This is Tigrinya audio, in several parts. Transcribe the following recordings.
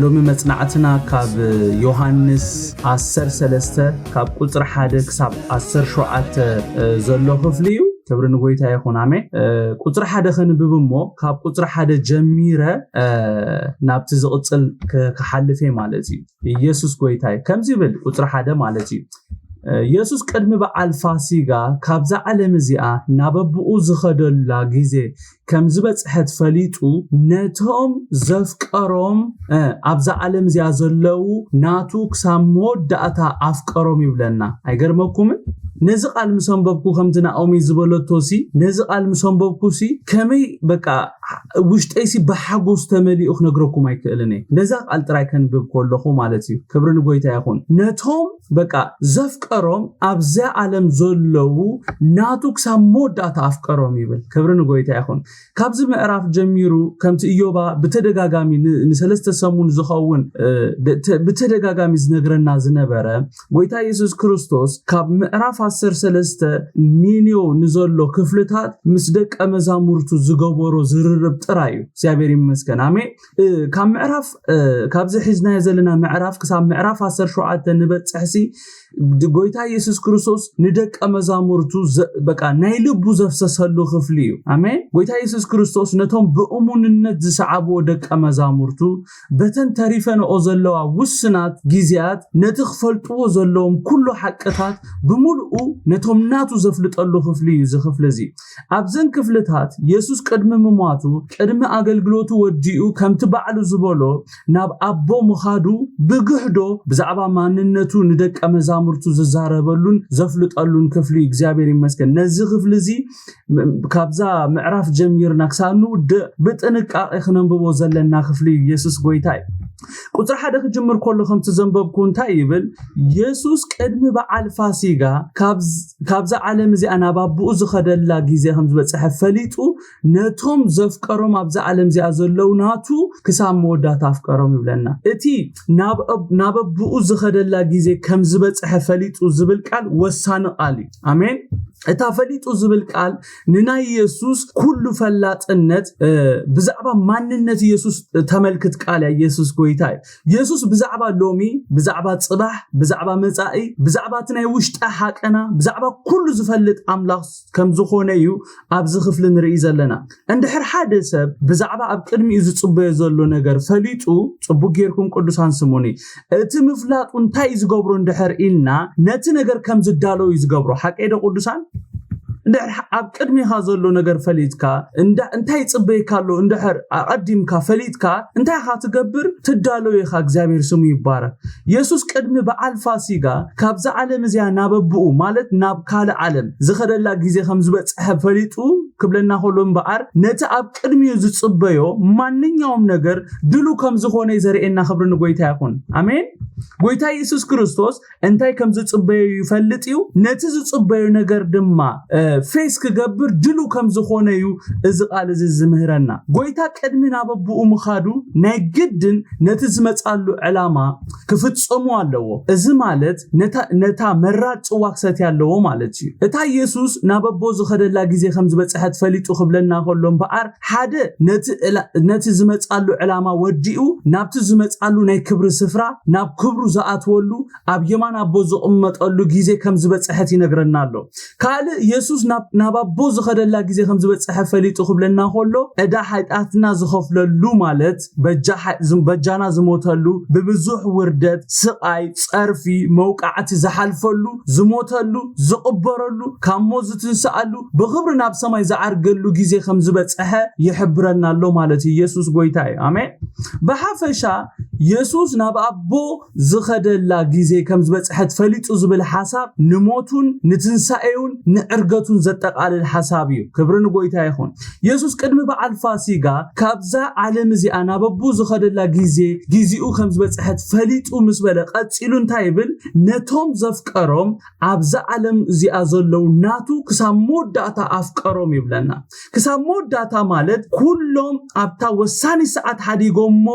ሎሚ መጽናዕትና ካብ ዮሃንስ ዓሰርተ ሰለስተ ካብ ቁጽሪ ሓደ ክሳብ ዓሰርተ ሸውዓተ ዘሎ ክፍሊ እዩ። ክብሪ ንጎይታ ይኹን፣ ኣሜን። ቁጽሪ ሓደ ከንብብ እሞ ካብ ቁጽሪ ሓደ ጀሚረ ናብቲ ዝቕጽል ክሓልፍ እየ ማለት እዩ። ኢየሱስ ጎይታ እዩ። ከምዚ ይብል ቁጽሪ ሓደ ማለት እዩ። ኢየሱስ ቅድሚ በዓል ፋሲጋ ካብዛ ዓለም እዚኣ ናብ ኣቦኡ ዝኸደላ ግዜ ከም ዝበጽሐት ፈሊጡ፣ ነቶም ዘፍቀሮም ኣብዛ ዓለም እዚኣ ዘለዉ ናቱ ክሳብ መወዳእታ ኣፍቀሮም ይብለና። ኣይገርመኩምን? ነዚ ቃል ምስ ኣንበብኩ፣ ከምቲ ናኦሚ ዝበለቶ ሲ፣ ነዚ ቃል ምስ ኣንበብኩ ሲ ከመይ በቃ ውሽጠይ ሲ ብሓጎስ ተመሊኡ ክነግረኩም ኣይክእልን እየ። ነዛ ቃል ጥራይ ከንብብ ከለኹ ማለት እዩ። ክብሪ ንጎይታ ይኹን። ነቶም በቃ ዘፍቀሮም ኣብዛ ዓለም ዘለዉ ናቱ ክሳብ መወዳእታ ኣፍቀሮም ይብል። ክብሪ ንጎይታ ይኹን። ካብዚ ምዕራፍ ጀሚሩ ከምቲ ኢዮባ ብተደጋጋሚ ንሰለስተ ሰሙን ዝኸውን ብተደጋጋሚ ዝነግረና ዝነበረ ጎይታ የሱስ ክርስቶስ ካብ ምዕራፍ ዓሰርተ ሰለስተ ኒንዮ ንዘሎ ክፍልታት ምስ ደቀ መዛሙርቱ ዝገበሮ ዝርርብ ጥራይ እዩ። እግዚኣብሔር ይመስገን። ኣሜን። ካብ ምዕራፍ ካብዚ ሒዝናዮ ዘለና ምዕራፍ ክሳብ ምዕራፍ ዓሰርተ ሸውዓተ ንበፅሕሲ ጎይታ የሱስ ክርስቶስ ንደቀ መዛሙርቱ በቃ ናይ ልቡ ዘፍሰሰሉ ክፍሊ እዩ። ኣሜን። ጎይታ የሱስ ክርስቶስ ነቶም ብእሙንነት ዝሰዓብዎ ደቀ መዛሙርቱ በተን ተሪፈንኦ ዘለዋ ውስናት ግዜያት ነቲ ክፈልጥዎ ዘለዎም ኩሉ ሓቅታት ብምልኡ ነቶም ናቱ ዘፍልጠሉ ክፍሊ እዩ። እዚ ክፍሊ እዚ ኣብዘን ክፍልታት የሱስ ቅድሚ ምሟቱ ቅድሚ ኣገልግሎቱ ወዲኡ ከምቲ ባዕሉ ዝበሎ ናብ ኣቦ ምኻዱ ብግህዶ ብዛዕባ ማንነቱ ንደቀ መዛሙርቱ ዝዛረበሉን ዘፍልጠሉን ክፍሊ እዩ። እግዚኣብሔር ይመስገን። ነዚ ክፍሊ እዚ ካብዛ ምዕራፍ ጀሚርና ክሳብ ንውድእ ብጥንቃቄ ክነንብቦ ዘለና ክፍሊ እዩ። የሱስ ጎይታ እዩ። ቁፅሪ ሓደ ክጅምር ከሎ ከምቲ ዘንበብኩ እንታይ ይብል? የሱስ ቅድሚ በዓል ፋሲጋ ካብዛ ዓለም እዚኣ ናብ ኣቦኡ ዝኸደላ ግዜ ከም ዝበፅሐ ፈሊጡ ነቶም ዘፍቀሮም ኣብዛ ዓለም እዚኣ ዘለዉ ናቱ ክሳብ መወዳእታ ኣፍቀሮም ይብለና። እቲ ናብ ኣቦኡ ዝኸደላ ግዜ ከም ዝበፅሐ ፈሊጡ ዝብል ቃል ወሳኒ ቃል እዩ። ኣሜን። እታ ፈሊጡ ዝብል ቃል ንናይ የሱስ ኩሉ ፈላጥነት ብዛዕባ ማንነት የሱስ ተመልክት ቃል እያ። የሱስ ጎይታ እዩ። የሱስ ብዛዕባ ሎሚ፣ ብዛዕባ ጽባሕ፣ ብዛዕባ መጻኢ፣ ብዛዕባ እቲ ናይ ውሽጢ ሓቀና፣ ብዛዕባ ኩሉ ዝፈልጥ ኣምላኽ ከም ዝኾነ እዩ ኣብዚ ክፍሊ ንርኢ ዘለና። እንድሕር ሓደ ሰብ ብዛዕባ ኣብ ቅድሚኡ ዝጽበዮ ዘሎ ነገር ፈሊጡ፣ ጽቡቅ ጌርኩም ቅዱሳን ስሙኒ፣ እቲ ምፍላጡ እንታይ ዝገብሮ እንድሕር ኢልና፣ ነቲ ነገር ከም ዝዳለው እዩ ዝገብሮ። ሓቀይ ዶ ቅዱሳን? እንድሕር ኣብ ቅድሚኻ ዘሎ ነገር ፈሊጥካ እንታይ ይጽበየካ ኣሎ እንድሕር ኣቐዲምካ ፈሊጥካ እንታይ ኢኻ ትገብር? ትዳሎ ኢኻ። እግዚኣብሔር ስሙ ይባረክ። የሱስ ቅድሚ በዓል ፋሲጋ ካብዛ ዓለም እዚኣ ናብ ኣቦኡ ማለት ናብ ካልእ ዓለም ዝኸደላ ግዜ ከም ዝበጽሐ ፈሊጡ ክብለና ከሎ እምበኣር ነቲ ኣብ ቅድሚኡ ዝጽበዮ ማንኛውም ነገር ድሉ ከም ዝኾነ እዩ ዘርእየና። ክብሪ ንጎይታ ይኹን። ኣሜን። ጎይታ የሱስ ክርስቶስ እንታይ ከም ዝጽበዮ ይፈልጥ እዩ። ነቲ ዝጽበዮ ነገር ድማ ፌስ ክገብር ድሉ ከም ዝኾነ እዩ እዚ ቃል እዚ ዝምህረና። ጎይታ ቅድሚ ናብ ኣቦኡ ምኻዱ ናይ ግድን ነቲ ዝመጻሉ ዕላማ ክፍጽሙ ኣለዎ። እዚ ማለት ነታ መራር ጽዋ ክሰትያ ኣለዎ ማለት እዩ። እታ የሱስ ናብ ኣቦ ዝኸደላ ግዜ ከም ዝበጽሐት ፈሊጡ ክብለና ከሎ እምበኣር ሓደ ነቲ ዝመጻሉ ዕላማ ወዲኡ ናብቲ ዝመጻሉ ናይ ክብሪ ስፍራ ናብ ክብሩ ዝኣትወሉ ኣብ የማን ኣቦ ዝቕመጠሉ ግዜ ከም ዝበጽሐት ይነግረና ኣሎ። ካልእ የሱስ ናብ ኣቦ ዝኸደላ ግዜ ከም ዝበጽሐ ፈሊጡ ክብለና ከሎ ዕዳ ሓጢኣትና ዝኸፍለሉ ማለት በጃና ዝሞተሉ ብብዙሕ ውርደት፣ ስቓይ፣ ጸርፊ፣ መውቃዕቲ ዝሓልፈሉ ዝሞተሉ ዝቕበረሉ ካብ ሞት ዝትንስኣሉ ብኽብሪ ናብ ሰማይ ዝዓርገሉ ግዜ ከም ዝበጽሐ ይሕብረና ኣሎ ማለት እዩ። የሱስ ጎይታ እዩ። ኣሜን። ብሓፈሻ የሱስ ናብ ኣቦ ዝኸደላ ግዜ ከም ዝበጽሐት ፈሊጡ ዝብል ሓሳብ ንሞቱን ንትንሳኤውን ንዕርገቱን ዘጠቓልል ሓሳብ እዩ። ክብሪ ንጎይታ ይኹን። የሱስ ቅድሚ በዓል ፋሲጋ ካብዛ ዓለም እዚኣ ናብ ኣቦ ዝኸደላ ግዜ ግዜኡ ከም ዝበጽሐት ፈሊጡ ምስ በለ ቀጺሉ እንታይ ይብል? ነቶም ዘፍቀሮም ኣብዛ ዓለም እዚኣ ዘለዉ ናቱ ክሳብ መወዳእታ ኣፍቀሮም ይብለና። ክሳብ መወዳእታ ማለት ኩሎም ኣብታ ወሳኒ ሰዓት ሓዲጎሞ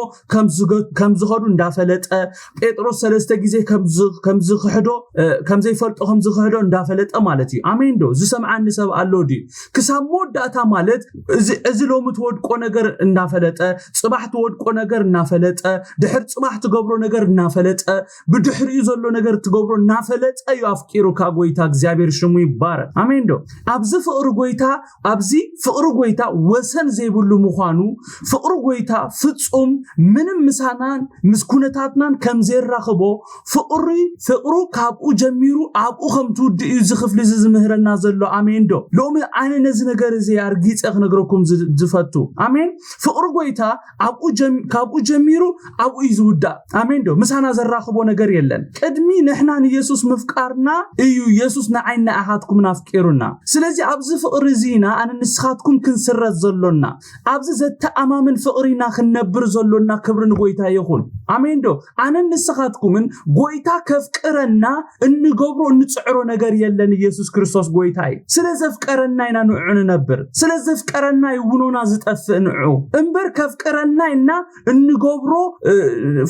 ከም ከምዝኸዱ እንዳፈለጠ፣ ጴጥሮስ ሰለስተ ግዜ ከምዝ- ከምዝክሕዶ እ፣ ከምዘይፈልጦ ከምዝክሕዶ እንዳፈለጠ ማለት እዩ። ኣሜን ዶ? ዝሰምዓኒ ሰብ ኣሎ ድዩ? ክሳብ መወዳእታ ማለት እዚ እዚ ሎሚ ትወድቆ ነገር እናፈለጠ፣ ጽባሕ ትወድቆ ነገር እናፈለጠ፣ ድሕር ጽባሕ ትገብሮ ነገር እናፈለጠ፣ ብድሕሪኡ ዘሎ ነገር ትገብሮ እናፈለጠ እዩ ኣፍቂሩካ። ጎይታ እግዚኣብሔር ሽሙ ይባረክ። ኣሜን ዶ? ኣብዚ ፍቅሪ ጎይታ ኣብዚ ፍቅሪ ጎይታ ወሰን ዘይብሉ ምዃኑ፣ ፍቅሪ ጎይታ ፍጹም፣ ምንም ምሳናን ምስ ኩነታትናን ከም ዘየራኽቦ፣ ፍቅሪ ፍቅሩ ካብኡ ጀሚሩ ኣብኡ ከም ትውድእ እዩ እዚ ክፍሊ እዚ ዝምህረና ዘሎ። ኣሜን ዶ? ሎሚ ኣነ ነዚ ነገር እዚ ኣርጊጸ ክነግረኩም ዝ- ዝፈቱ። ኣሜን። ፍቅሪ ጎይታ ኣብኡ ጀም- ካብኡ ጀሚሩ ኣብኡ እዩ ዝውዳእ። ኣሜን ዶ? ምሳና ዘራኽቦ ነገር የለን። ቅድሚ ንሕና ንየሱስ ምፍቃርና እዩ የሱስ ንዓይ ንኣኻትኩምን ኣፍቂሩና። ስለዚ ኣብዚ ፍቅሪ እዚ ኢና ኣነ ንስኻትኩም ክንስረት ዘሎና። ኣብዚ ዘተኣማምን ፍቅሪ ኢና ክንነብር ዘሎና። ክብሪ ንጎይታ ይኹን። ኣሜን ዶ? ኣነን ንስኻትኩምን ጎይታ ከፍቅረና እንገብሮ እንጽዕሮ ነገር የለን። ኢየሱስ ክርስቶስ ጎይታ እዩ። ስለ ዘፍቀረና ኢና ንዑ ንነብር። ስለ ዘፍቀረና እዩ ውኖና ዝጠፍእ ንዑ እምበር ከፍቅረና እና እንገብሮ እ፣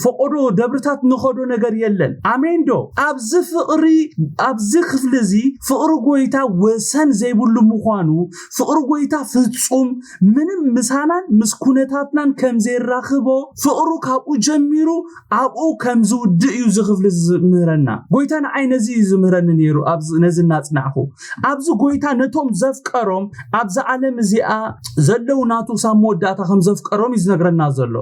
ፈቆዶ ደብርታት ንኸዶ ነገር የለን። ኣሜን ዶ? ኣብዚ ፍቅሪ ኣብዚ ክፍሊ እዚ ፍቅሪ ጎይታ ወሰን ዘይብሉ ምዃኑ፣ ፍቅሪ ጎይታ ፍጹም፣ ምንም ምሳናን ምስ ኩነታትናን ከም ዘይራኽቦ፣ ፍቅሩ ካብኡ ጀሚሩ ኣብኡ ከም ዝውድእ እዩ እዚ ክፍሊ እዚ ዝምህረና። ጎይታ ንዓይ ነዚ እዩ ዝምህረኒ ነይሩ። ኣብዚ ነዚ እናጽናዕኹ ኣብዚ ጎይታ ነቶም ዘፍቀሮም ኣብዛ ዓለም እዚኣ ዘለዉ ናቱ ክሳብ መወዳእታ ከም ዘፍቀሮም እዩ ዝነግረና ዘሎ።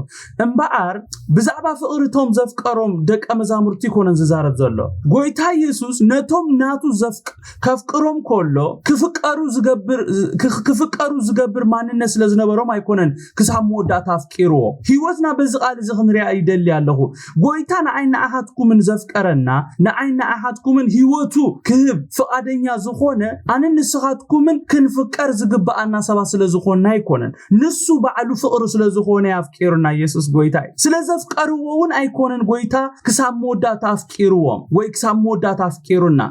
እምበኣር ብዛዕባ ፍቕሪ እቶም ዘፍቀሮም ደቀ መዛሙርቲ ይኮነን ዝዛረብ ዘሎ። ጎይታ ኢየሱስ ነቶም ናቱ ዘፍቅ- ከፍቅሮም ከሎ ክፍቀሩ ዝገብር ክፍ- ክፍቀሩ ዝገብር ማንነት ስለ ዝነበሮም ኣይኮነን ክሳብ መወዳእታ ኣፍቂርዎ። ህይወትና በዚ ቃል እዚ ክንሪኣ ይደሊ ኣለኹ። ጎይታ ንዓይ ንኣኻትኩምን ዘፍቀረና ንዓይ ንኣኻትኩምን ህይወቱ ክህብ ፍቓደኛ ዝኾነ ኣነ ንስኻትኩምን ክንፍቀር ዝግብኣና ሰባት ስለ ዝኾንና ኣይኮነን። ንሱ ባዕሉ ፍቕሪ ስለ ዝኾነ ኣፍቂሩና ኢየሱስ ጎይታ እዩ። ስለ ዘፍቀርዎ እውን ኣይኮነን ጎይታ ክሳብ መወዳእታ ኣፍቂርዎም ወይ ክሳብ መወዳእታ ኣፍቂሩና።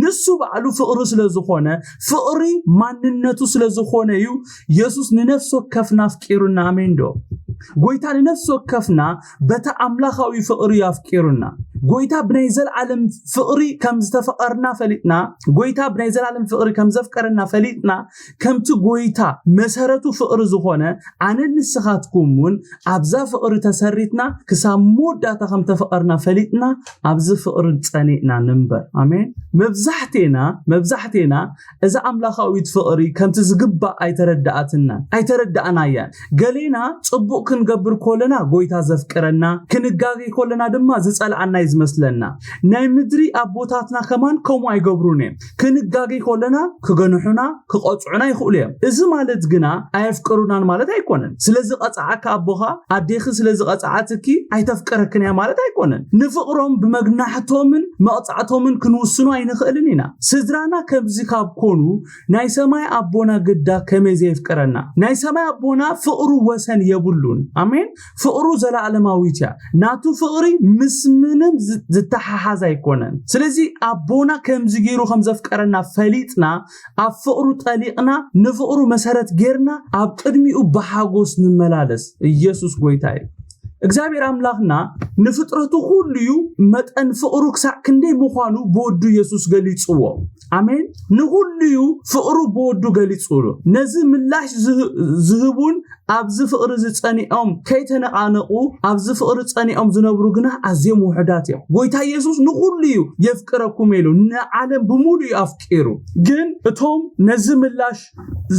ንሱ ባዕሉ ፍቕሪ ስለ ዝኾነ ፍቕሪ ማንነቱ ስለ ዝኾነ እዩ ኢየሱስ ንነፍሲ ወከፍና ኣፍቂሩና። ኣሜን ዶ? ጎይታ ንነፍሲ ወከፍና በቲ ኣምላኻዊ ፍቕሪ ኣፍቂሩና። ጎይታ ብናይ ዘለዓለም ፍቕሪ ከም ዝተፈቐርና ፈሊጥና፣ ጎይታ ብናይ ዘለዓለም ፍቕሪ ከም ዘፍቀረና ፈሊጥና፣ ከምቲ ጎይታ መሰረቱ ፍቕሪ ዝኾነ ኣነ ንስኻትኩም እውን ኣብዛ ፍቕሪ ተሰሪትና ክሳብ መወዳእታ ከም ተፈቐርና ፈሊጥና ኣብዚ ፍቕሪ ጸኒዕና ንንበር። ኣሜን። መብዛሕቴና መብዛሕቴና እዛ ኣምላኻዊት ፍቕሪ ከምቲ ዝግባእ ኣይተረዳኣትናን ኣይተረዳእናያን። ገሌና ጽቡቕ ክንገብር ኮለና ጎይታ ዘፍቅረና፣ ክንጋገይ ኮለና ድማ ዝጸልኣና እዩ ዝመስለና። ናይ ምድሪ ኣቦታትና ከማን ከምኡ ኣይገብሩን እዮም። ክንጋገይ ኮለና ክገንሑና ክቐጽዑና ይኽእሉ እዮም። እዚ ማለት ግና ኣየፍቅሩናን ማለት ኣይኮነን። ስለ ዝቐጽዓካ ኣቦኻ ኣዴኺ ስለ ዝቐጽዓትኪ ኣይተፍቅረክን እያ ማለት ኣይኮነን። ንፍቕሮም ብመግናሕቶምን መቕጻዕቶምን ክንውስኖ ኣይንኽእልን ኢና። ስድራና ከምዚ ካብ ኮኑ ናይ ሰማይ ኣቦና ግዳ ከመይ ዘየፍቅረና? ናይ ሰማይ ኣቦና ፍቕሩ ወሰን የብሉን። ኣሜን። ፍቕሩ ዘለኣለማዊት እያ። ናቱ ፍቕሪ ምስ ምንም ዝ- ዝተሓሓዝ ኣይኮነን። ስለዚ ኣቦና ከምዚ ገይሩ ከም ዘፍቀረና ፈሊጥና ኣብ ፍቕሩ ጠሊቕና ንፍቕሩ መሰረት ጌርና ኣብ ቅድሚኡ ብሓጎስ ንመላለስ። ኢየሱስ ጎይታ እዩ። እግዚኣብሔር ኣምላኽና ንፍጥረቱ ኩሉ እዩ መጠን ፍቕሩ ክሳዕ ክንደይ ምዃኑ ብወዱ ኢየሱስ ገሊጽዎ። ኣሜን። ንኹሉ እዩ ፍቕሩ ብወዱ ገሊጽሉ። ነዚ ምላሽ ዝህ- ዝህቡን ኣብዚ ፍቕሪ ዝጸኒዖም ከይተነቓነቑ ኣብዚ ፍቕሪ ጸኒዖም ዝነብሩ ግና ኣዝዮም ውሑዳት እዮም። ጎይታ ኢየሱስ ንኹሉ እዩ የፍቅረኩም ኢሉ ንዓለም ብምሉእ እዩ ኣፍቂሩ። ግን እቶም ነዚ ምላሽ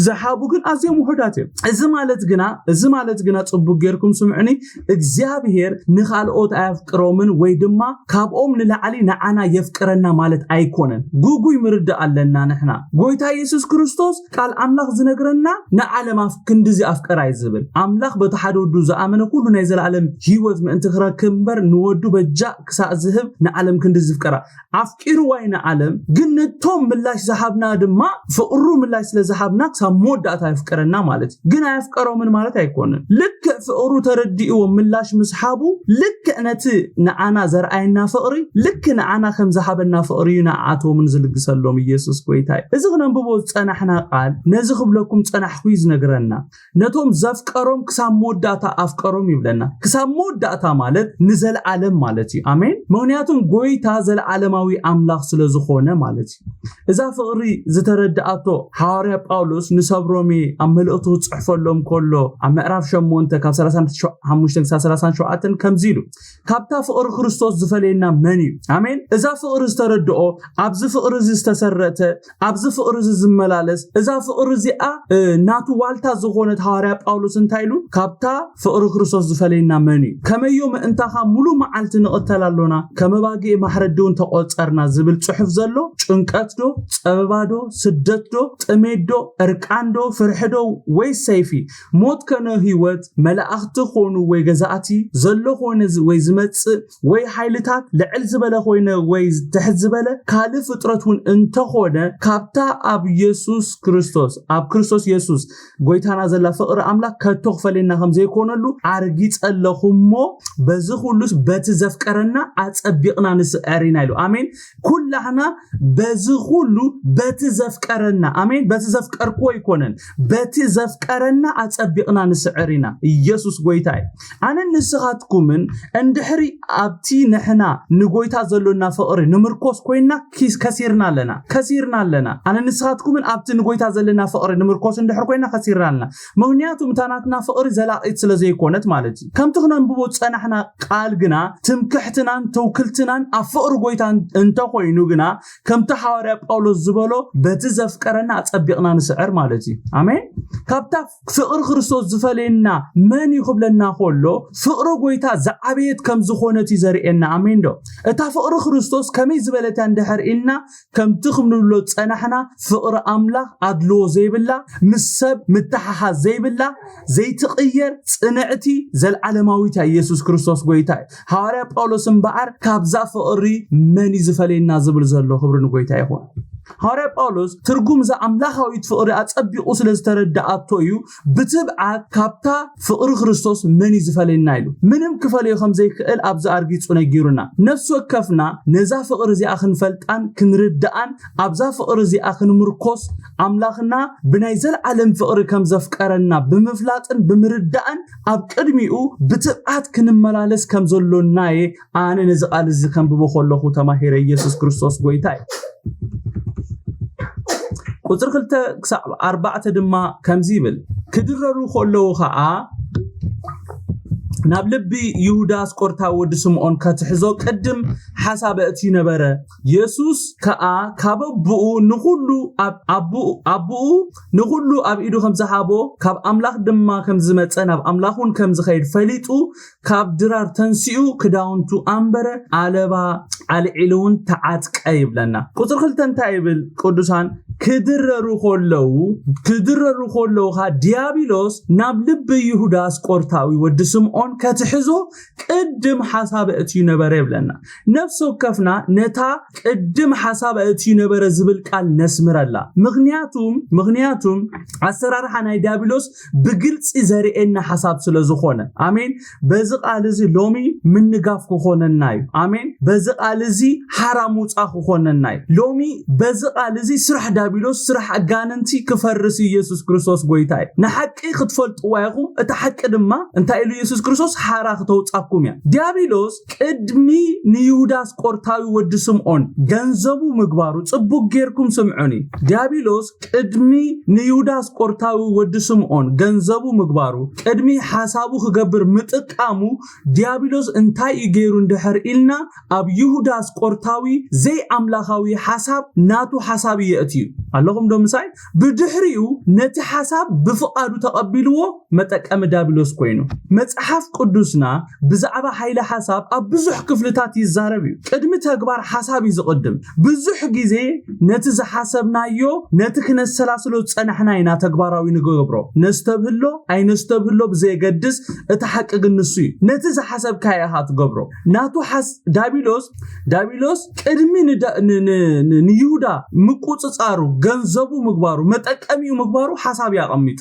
ዝሃቡ ግን ኣዝዮም ውሑዳት እዮም። እዚ ማለት ግና እዚ ማለት ግና ጽቡቅ ጌርኩም ስምዑኒ፣ እግዚኣብሔር ንኻልኦት ኣየፍቅሮምን ወይ ድማ ካብኦም ንላዕሊ ንዓና የፍቅረና ማለት ኣይኮነን። ግጉይ ምርዳእ ኣለና ንሕና። ጎይታ ኢየሱስ ክርስቶስ ቃል ኣምላኽ ዝነግረና ንዓለም ኣፍ ክንድዚ ኣፍቀራ እዩ ዝብል። ኣምላኽ በቲ ሓደ ወዱ ዝኣመነ ኩሉ ናይ ዘለኣለም ህይወት ምእንቲ ክረክብ እምበር ንወዱ በጃ ክሳእ ዝህብ ንዓለም ክንድዚ ዝፍቀራ ኣፍቂርዋ እዩ ንዓለም። ግን ነቶም ምላሽ ዝሃብና ድማ ፍቕሩ ምላሽ ስለ ዝሃብና ክሳብ መወዳእታ የፍቅረና ማለት እዩ። ግን ኣየፍቀሮምን ማለት ኣይኮነን። ልክዕ ፍቕሩ ተረዲእዎ ምላሽ ምስ ሃቡ ልክዕ ነቲ ንዓና ዘርኣየና ፍቕሪ ልክ ንዓና ከም ዝሃበና ፍቕሪ እዩ ንዓኣቶምን ዝልግሰሎም። ኢየሱስ ጎይታ እዩ። እዚ ክነንብቦ ዝጸናሕና ቃል ነዚ ክብለኩም ጸናሕኩ እዩ ዝነግረና። ነቶም ኣፍቀሮም ክሳብ መወዳእታ ኣፍቀሮም ይብለና። ክሳብ መወዳእታ ማለት ንዘለዓለም ማለት እዩ። ኣሜን። ምክንያቱም ጎይታ ዘለዓለማዊ ኣምላኽ ስለ ዝኾነ ማለት እዩ። እዛ ፍቕሪ ዝተረድኣቶ ሃዋርያ ጳውሎስ ንሰብ ሮሜ ኣብ መልእኽቱ ክጽሕፈሎም ከሎ ኣብ ምዕራፍ ሸሞንተ ካብ ሰላሳን ሓሙሽተን ክሳብ ሰላሳን ሸውዓተን ከምዚ ኢሉ፣ ካብታ ፍቕሪ ክርስቶስ ዝፈለየና መን እዩ? ኣሜን። እዛ ፍቕሪ ዝተረድኦ፣ ኣብዚ ፍቕሪ እዚ ዝተሰረተ፣ ኣብዚ ፍቕሪ እዚ ዝመላለስ፣ እዛ ፍቕሪ እዚኣ ናቱ ዋልታ ዝኾነት ሃዋርያ ጳውሎስ እንታይ ኢሉ? ካብታ ፍቕሪ ክርስቶስ ዝፈለየና መን እዩ? ከመዮ ምእንታኻ ሙሉ መዓልቲ ንቕተል ኣሎና፣ ከም ኣባጊዕ ማሕረዲ እውን ተቖጸርና ዝብል ጽሑፍ ዘሎ ጭንቀት ዶ፣ ጸበባ ዶ፣ ስደት ዶ፣ ጥሜት ዶ፣ እርቃን ዶ፣ ፍርሒ ዶ፣ ወይ ሰይፊ፣ ሞት ከነ ህይወት፣ መላእኽቲ ኾኑ ወይ ገዛእቲ፣ ዘሎ ኾነ ወይ ዝመጽእ ወይ ሓይልታት፣ ልዕል ዝበለ ኮይነ ወይ ትሕት ዝበለ ካልእ ፍጥረት እውን እንተኾነ፣ ካብታ ኣብ የሱስ ክርስቶስ፣ ኣብ ክርስቶስ የሱስ ጎይታና ዘላ ፍቕሪ ኣምላኽ ከቶ ክፈለየና ከም ዘይኮነሉ ኣርጊጸ ኣለኹ እሞ፣ በዚ ኩሉስ በቲ ዘፍቀረና ኣጸቢቕና ንስዕር ኢና ኢሉ። ኣሜን። ኩላህና በዚ ኩሉ በቲ ዘፍቀረና፣ ኣሜን፣ በቲ ዘፍቀርክዎ ኣይኮነን፣ በቲ ዘፍቀረና ኣጸቢቕና ንስዕር ኢና። ኢየሱስ ጎይታ እዩ። ኣነን ንስኻትኩምን እንድሕሪ ኣብቲ ንሕና ንጎይታ ዘሎና ፍቕሪ ንምርኮስ ኮይና ኪስ-፣ ከሲርና ኣለና፣ ከሲርና ኣለና። ኣነን ንስኻትኩምን ኣብቲ ንጎይታ ዘለና ፍቕሪ ንምርኮስ እንድሕር ኮይና ከሲርና ኣለና። ምክንያቱም እታ ናትና ፍቕሪ ዘላቒት ስለ ዘይኮነት ማለት እዩ። ከምቲ ክነንብቦ ዝጸናሕና ቃል ግና ትምክሕትናን ትውክልትናን ኣብ ፍቕሪ ጎይታ እንተኾይኑ ግና ከምቲ ሃዋርያ ጳውሎስ ዝበሎ በቲ ዘፍቀረና ኣጸቢቕና ንስዕር ማለት እዩ። ኣሜን። ካብታ ፍቕሪ ክርስቶስ ዝፈለየና መን እዩ ክብለና ከሎ ፍቕሪ ጎይታ ዝዓበየት ከም ዝኾነት እዩ ዘርእየና። ኣሜን ዶ? እታ ፍቕሪ ክርስቶስ ከመይ ዝበለት እያ እንድሕር ኢልና ከምቲ ክንብሎ ዝጸናሕና ፍቕሪ ኣምላኽ ኣድልዎ ዘይብላ፣ ምስ ሰብ ምትሓሓዝ ዘይብላ፣ ዘይትቕየር፣ ጽንዕቲ፣ ዘልዓለማዊት እያ። ኢየሱስ ክርስቶስ ጎይታ እዩ። ሃዋርያ ጳውሎስ እምበኣር ካብዛ ፍቕሪ መን እዩ ዝፈለየና ዝብል ዘሎ። ክብሪ ንጎይታ ይኹን። ሃዋርያ ጳውሎስ ትርጉም እዛ ኣምላኻዊት ፍቕሪ ኣጸቢቑ ስለ ዝተረድኣቶ እዩ ብትብዓት ካብታ ፍቕሪ ክርስቶስ መን እዩ ዝፈለየና ኢሉ። ምንም ክፈልዮ ከም ዘይክእል ኣብዚ ኣርጊጹ ነጊሩና። ነፍሲ ወከፍና ነዛ ፍቕሪ እዚኣ ክንፈልጣን ክንርድኣን ኣብዛ ፍቕሪ እዚኣ ክንምርኮስ ኣምላኽና ብናይ ዘለዓለም ፍቕሪ ከም ዘፍቀረና ብምፍላጥን ብምርዳእን ኣብ ቅድሚኡ ብትብዓት ክንመላለስ ከም ዘሎና እየ ኣነ ነዚ ቃል እዚ ከንብቦ ከለኹ ተማሂረ። ኢየሱስ ክርስቶስ ጎይታ እዩ። ቁጽሪ ክልተ ክሳብ ኣርባዕተ ድማ ከምዚ ይብል፣ ክድረሩ ከለዉ ኸኣ ናብ ልቢ ይሁዳ ኣስቆርታ ወዲ ስምዖን ከትሕዞ ቅድም ሓሳብ ኣእትዩ ነበረ። የሱስ ከኣ ካብ ኣቦኡ ንኹሉ ኣብ ኣቦኡ ኣቦኡ ንኹሉ ኣብ ኢዱ ከም ዝሃቦ ካብ ኣምላኽ ድማ ከም ዝመጸ ናብ ኣምላኽ እውን ከም ዝኸይድ ፈሊጡ ካብ ድራር ተንሲኡ ክዳውንቱ ኣንበረ፣ ዓለባ ኣልዒሉ እውን ተዓጥቀ ይብለና። ቁጽሪ ክልተ እንታይ ይብል ቅዱሳን? ክድረሩ ከለዉ ክድረሩ ከለዉ ኸኣ ዲያብሎስ ናብ ልቢ ይሁዳ ኣስቆርታዊ ወዲ ስምዖን ከትሕዞ ቅድም ሓሳብ ኣእትዩ ነበረ ይብለና። ነፍሲ ወከፍና ነታ ቅድም ሓሳብ ኣእትዩ ነበረ ዝብል ቃል ነስምረላ። ምኽንያቱም ምኽንያቱም ኣሰራርሓ ናይ ዲያብሎስ ብግልጺ ዘርእየና ሓሳብ ስለ ዝኾነ። ኣሜን። በዚ ቃል እዚ ሎሚ ምንጋፍ ክኾነና እዩ። ኣሜን። በዚ ቃል እዚ ሓራ ምውጻእ ክኾነና እዩ። ሎሚ በዚ ቃል እዚ ስራሕ ዳቢሎስ፣ ስራሕ ኣጋንንቲ ክፈርስ እዩ። ኢየሱስ ክርስቶስ ጎይታ እዩ። ንሓቂ ክትፈልጥዋ ኢኹም፣ እታ ሓቂ ድማ እንታይ ኢሉ ኢየሱስ ክርስቶስ? ሓራ ክተውጻኩም እያ። ዲያብሎስ ቅድሚ ንይሁዳ ኣስቆርታዊ ወዲ ስምዖን ገንዘቡ ምግባሩ፣ ጽቡቅ ጌርኩም ስምዑኒ። ዲያብሎስ ቅድሚ ንይሁዳ ኣስቆርታዊ ወዲ ስምዖን ገንዘቡ ምግባሩ፣ ቅድሚ ሓሳቡ ክገብር ምጥቃሙ፣ ዲያብሎስ እንታይ እዩ ገይሩ እንድሕር ኢልና፣ ኣብ ይሁዳ ኣስቆርታዊ ዘይኣምላኻዊ ሓሳብ ናቱ ሓሳብ እዩ የእትዩ። ኣለኹም ዶ ምሳይ? ብድሕሪኡ ነቲ ሓሳብ ብፍቓዱ ተቐቢልዎ መጠቀሚ ዳብሎስ ኮይኑ። መጽሓፍ ቅዱስና ብዛዕባ ሓይሊ ሓሳብ ኣብ ብዙሕ ክፍልታት ይዛረብ እዩ። ቅድሚ ተግባር ሓሳብ እዩ ዝቕድም። ብዙሕ ግዜ ነቲ ዝሓሰብናዮ፣ ነቲ ክነሰላስሎ ዝጸናሕና ኢና ተግባራዊ ንገብሮ። ነስተብህሎ ኣይነስተብህሎ ብዘየገድስ፣ እቲ ሓቂ ግን ንሱ እዩ። ነቲ ዝሓሰብካዮ ኢኻ ትገብሮ። ናቱ ሓስ-፣ ዳቢሎስ፣ ዳቢሎስ ቅድሚ ንዳ-፣ ን-፣ ን-፣ ን-፣ ንይሁዳ ምቁጽጻሩ፣ ገንዘቡ ምግባሩ፣ መጠቀሚኡ ምግባሩ ሓሳብ እዩ ኣቐሚጡ።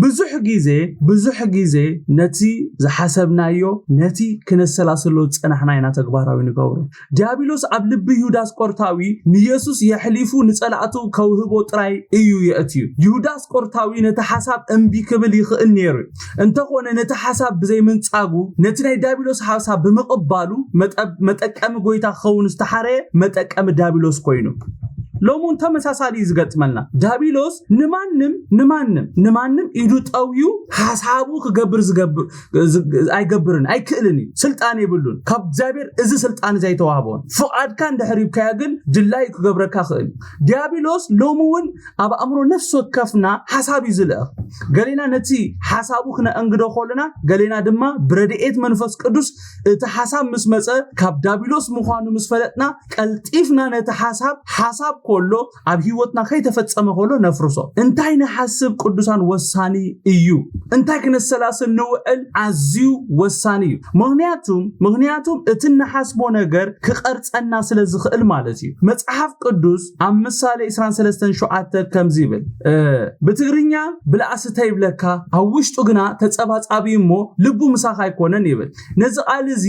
ብዙሕ ግዜ ብዙሕ ግዜ ነቲ ዝሓሰብናዮ፣ ነቲ ክነሰላስሎ ዝጸናሕና ኢና ተግባራዊ ንገብሮ። ዲያብሎስ ኣብ ልቢ ይሁዳ ኣስቆርታዊ ንየሱስ የሕሊፉ ንጸላእቱ ከውህቦ ጥራይ እዩ የእትዩ። ይሁዳ ኣስቆርታዊ ነቲ ሓሳብ እምቢ ክብል ይኽእል ነይሩ። እንተኾነ ነቲ ሓሳብ ብዘይምንጻጉ፣ ነቲ ናይ ዲያብሎስ ሓሳብ ብምቕባሉ መጠ- መጠቀሚ ጎይታ ክኸውን ዝተሓረየ መጠቀሚ ዲያብሎስ ኮይኑ። ሎሚ እውን ተመሳሳሊ እዩ ዝገጥመልና። ዲያብሎስ ንማንም ንማንም ንማንም ኢዱ ጠውዩ ሓሳቡ ክገብር ዝገብር ዝ- ኣይገብርን፣ ኣይክእልን እዩ። ስልጣን የብሉን። ካብ እግዚኣብሔር እዚ ስልጣን እዚ ኣይተዋህቦን። ፍቓድካ እንድሕር ሂብካዮ ግን ድላዩ ክገብረካ ክእል። ዲያብሎስ ሎሚ እውን ኣብ ኣእምሮ ነፍሲ ወከፍና ሓሳብ እዩ ዝልእኽ። ገሌና ነቲ ሓሳቡ ክነእንግዶ ከለና፣ ገሌና ድማ ብረድኤት መንፈስ ቅዱስ እቲ ሓሳብ ምስ መጸ ካብ ዳቢሎስ ምዃኑ ምስ ፈለጥና፣ ቀልጢፍና ነቲ ሓሳብ ሓሳብ ከሎ ኣብ ህይወትና ከይተፈጸመ ከሎ ነፍርሶ። እንታይ ንሓስብ ቅዱሳን ወሳኒ እዩ። እንታይ ክነሰላስል ንውዕል ኣዝዩ ወሳኒ እዩ። ምኽንያቱም ምኽንያቱም እቲ ንሓስቦ ነገር ክቐርጸና ስለ ዝኽእል ማለት እዩ። መጽሓፍ ቅዱስ ኣብ ምሳሌ ዕስራን ሰለስተን ሸውዓተ ከምዚ ይብል። ብትግርኛ ብላእሲ ተይብለካ ኣብ ውሽጡ ግና ተጸባጻቢ እሞ ልቡ ምሳኻ ኣይኮነን ይብል። ነዚ ቃል እዚ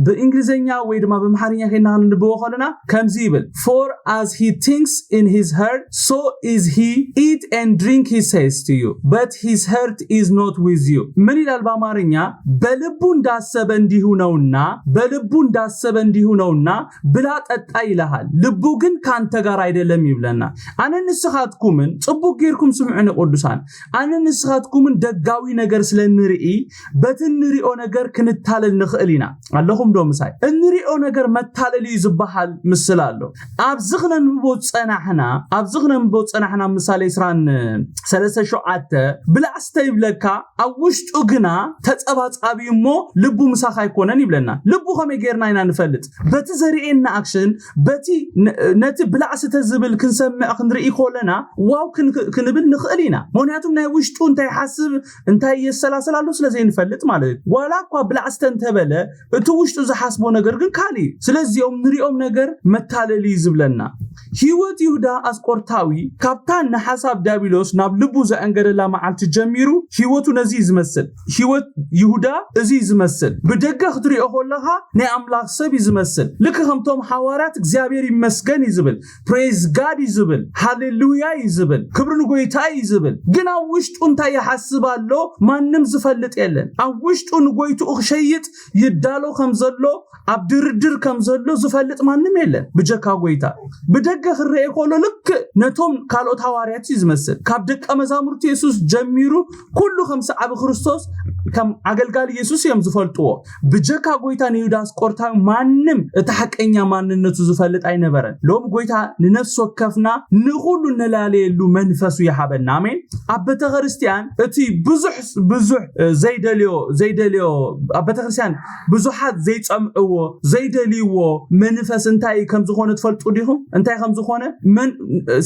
ብእንግሊዝኛ ወይ ድማ ብኣምሓርኛ ከይና ክንንብቦ ከለና ከምዚ ይብል። For as he thinks in his heart, so is he eat and drink, he says to you, but his heart is not with you. ምን ይላል በአማርኛ? በልቡ እንዳሰበ እንዲሁ ነውና፣ በልቡ እንዳሰበ እንዲሁ ነውና ብላ ጠጣ ይልሃል፣ ልቡ ግን ካንተ ጋር አይደለም ይብለና። ኣነ ንስኻትኩምን ጽቡቅ ጌርኩም ስምዑኒ ቅዱሳን፣ ኣነ ንስኻትኩምን ደጋዊ ነገር ስለ ንርኢ በቲ ንሪኦ ነገር ክንታለል ንኽእል ኢና። ኣለኹም ዶ ምሳይ? እንሪኦ ነገር መታለል እዩ ዝበሃል ምስል ኣሎ። ኣብዚ ክነንብቦ ዝጸናሕና ኣብዚ ክነንብቦ ዝጸናሕና ምሳሌ ዕስራን ሰለስተ ሸውዓተ ብላእሲ ተይብለካ ኣብ ውሽጡ ግና ተጸባጻቢ እሞ ልቡ ምሳኻ ኣይኮነን ይብለና። ልቡ ከመይ ጌርና ኢና ንፈልጥ? በቲ ዘርእየና ኣክሽን፣ በቲ ነቲ ብላእሲ ተዝብል ክንሰምዕ ክንርኢ ከለና ዋው ክንብል ንኽእል ኢና። ምክንያቱም ናይ ውሽጡ እንታይ ሓስብ እንታይ የሰላሰል ኣሎ ስለ ዘይንፈልጥ ማለት እዩ። ዋላ እኳ ብላእሲ ተንተበለ እቲ ውሽጡ ዝሓስቦ ነገር ግን ካልእ እዩ። ስለዚኦም ንሪኦም ነገር መታለሊ እዩ ዝብለና። ህይወት ይሁዳ ኣስቆርታዊ ካብታ ንሓሳብ ዳቢሎስ ናብ ልቡ ዘዕንገለላ መዓልቲ ጀሚሩ ህይወቱ ነዚ እዩ ዝመስል። ህይወት ይሁዳ እዚ እዩ ዝመስል። ብደገ ክትሪኦ ከለኻ ናይ ኣምላኽ ሰብ እዩ ዝመስል። ልክ ከምቶም ሓዋርያት እግዚኣብሔር ይመስገን እዩ ዝብል፣ ፕሬዝ ጋድ እዩ ዝብል፣ ሃሌሉያ እዩ ዝብል፣ ክብሪ ንጎይታ እዩ ዝብል። ግን ኣብ ውሽጡ እንታይ ይሓስብ ኣሎ ማንም ዝፈልጥ የለን። ኣብ ውሽጡ ንጎይትኡ ክሸይጥ ይዳሎ ከም ዘሎ ኣብ ድርድር ከም ዘሎ ዝፈልጥ ማንም የለን ብጀካ ጎይታ። ብደገ ክረኤ ከሎ ልክእ ነቶም ካልኦት ሃዋርያት እዩ ዝመስል። ካብ ደቀ መዛሙርቲ የሱስ ጀሚሩ ኩሉ ከም ሰዓቢ ክርስቶስ ከም ኣገልጋሊ የሱስ እዮም ዝፈልጥዎ። ብጀካ ጎይታ ንይሁዳ ኣስቆርታዊ ማንም እቲ ሓቀኛ ማንነቱ ዝፈልጥ ኣይነበረን። ሎም ጎይታ ንነፍሲ ወከፍና ንኹሉ እነላለየሉ መንፈሱ ይሃበና። ኣሜን። ኣብ ቤተክርስትያን እቲ ብዙሕ ብዙሕ ዘይደልዮ ዘይደልዮ ኣብ ቤተክርስትያን ብዙሓት ዘይጸምዕዎ ዘይደልይዎ መንፈስ እንታይ ከም ዝኾነ ትፈልጡ ዲኹም? እንታይ ከም ዝኾነ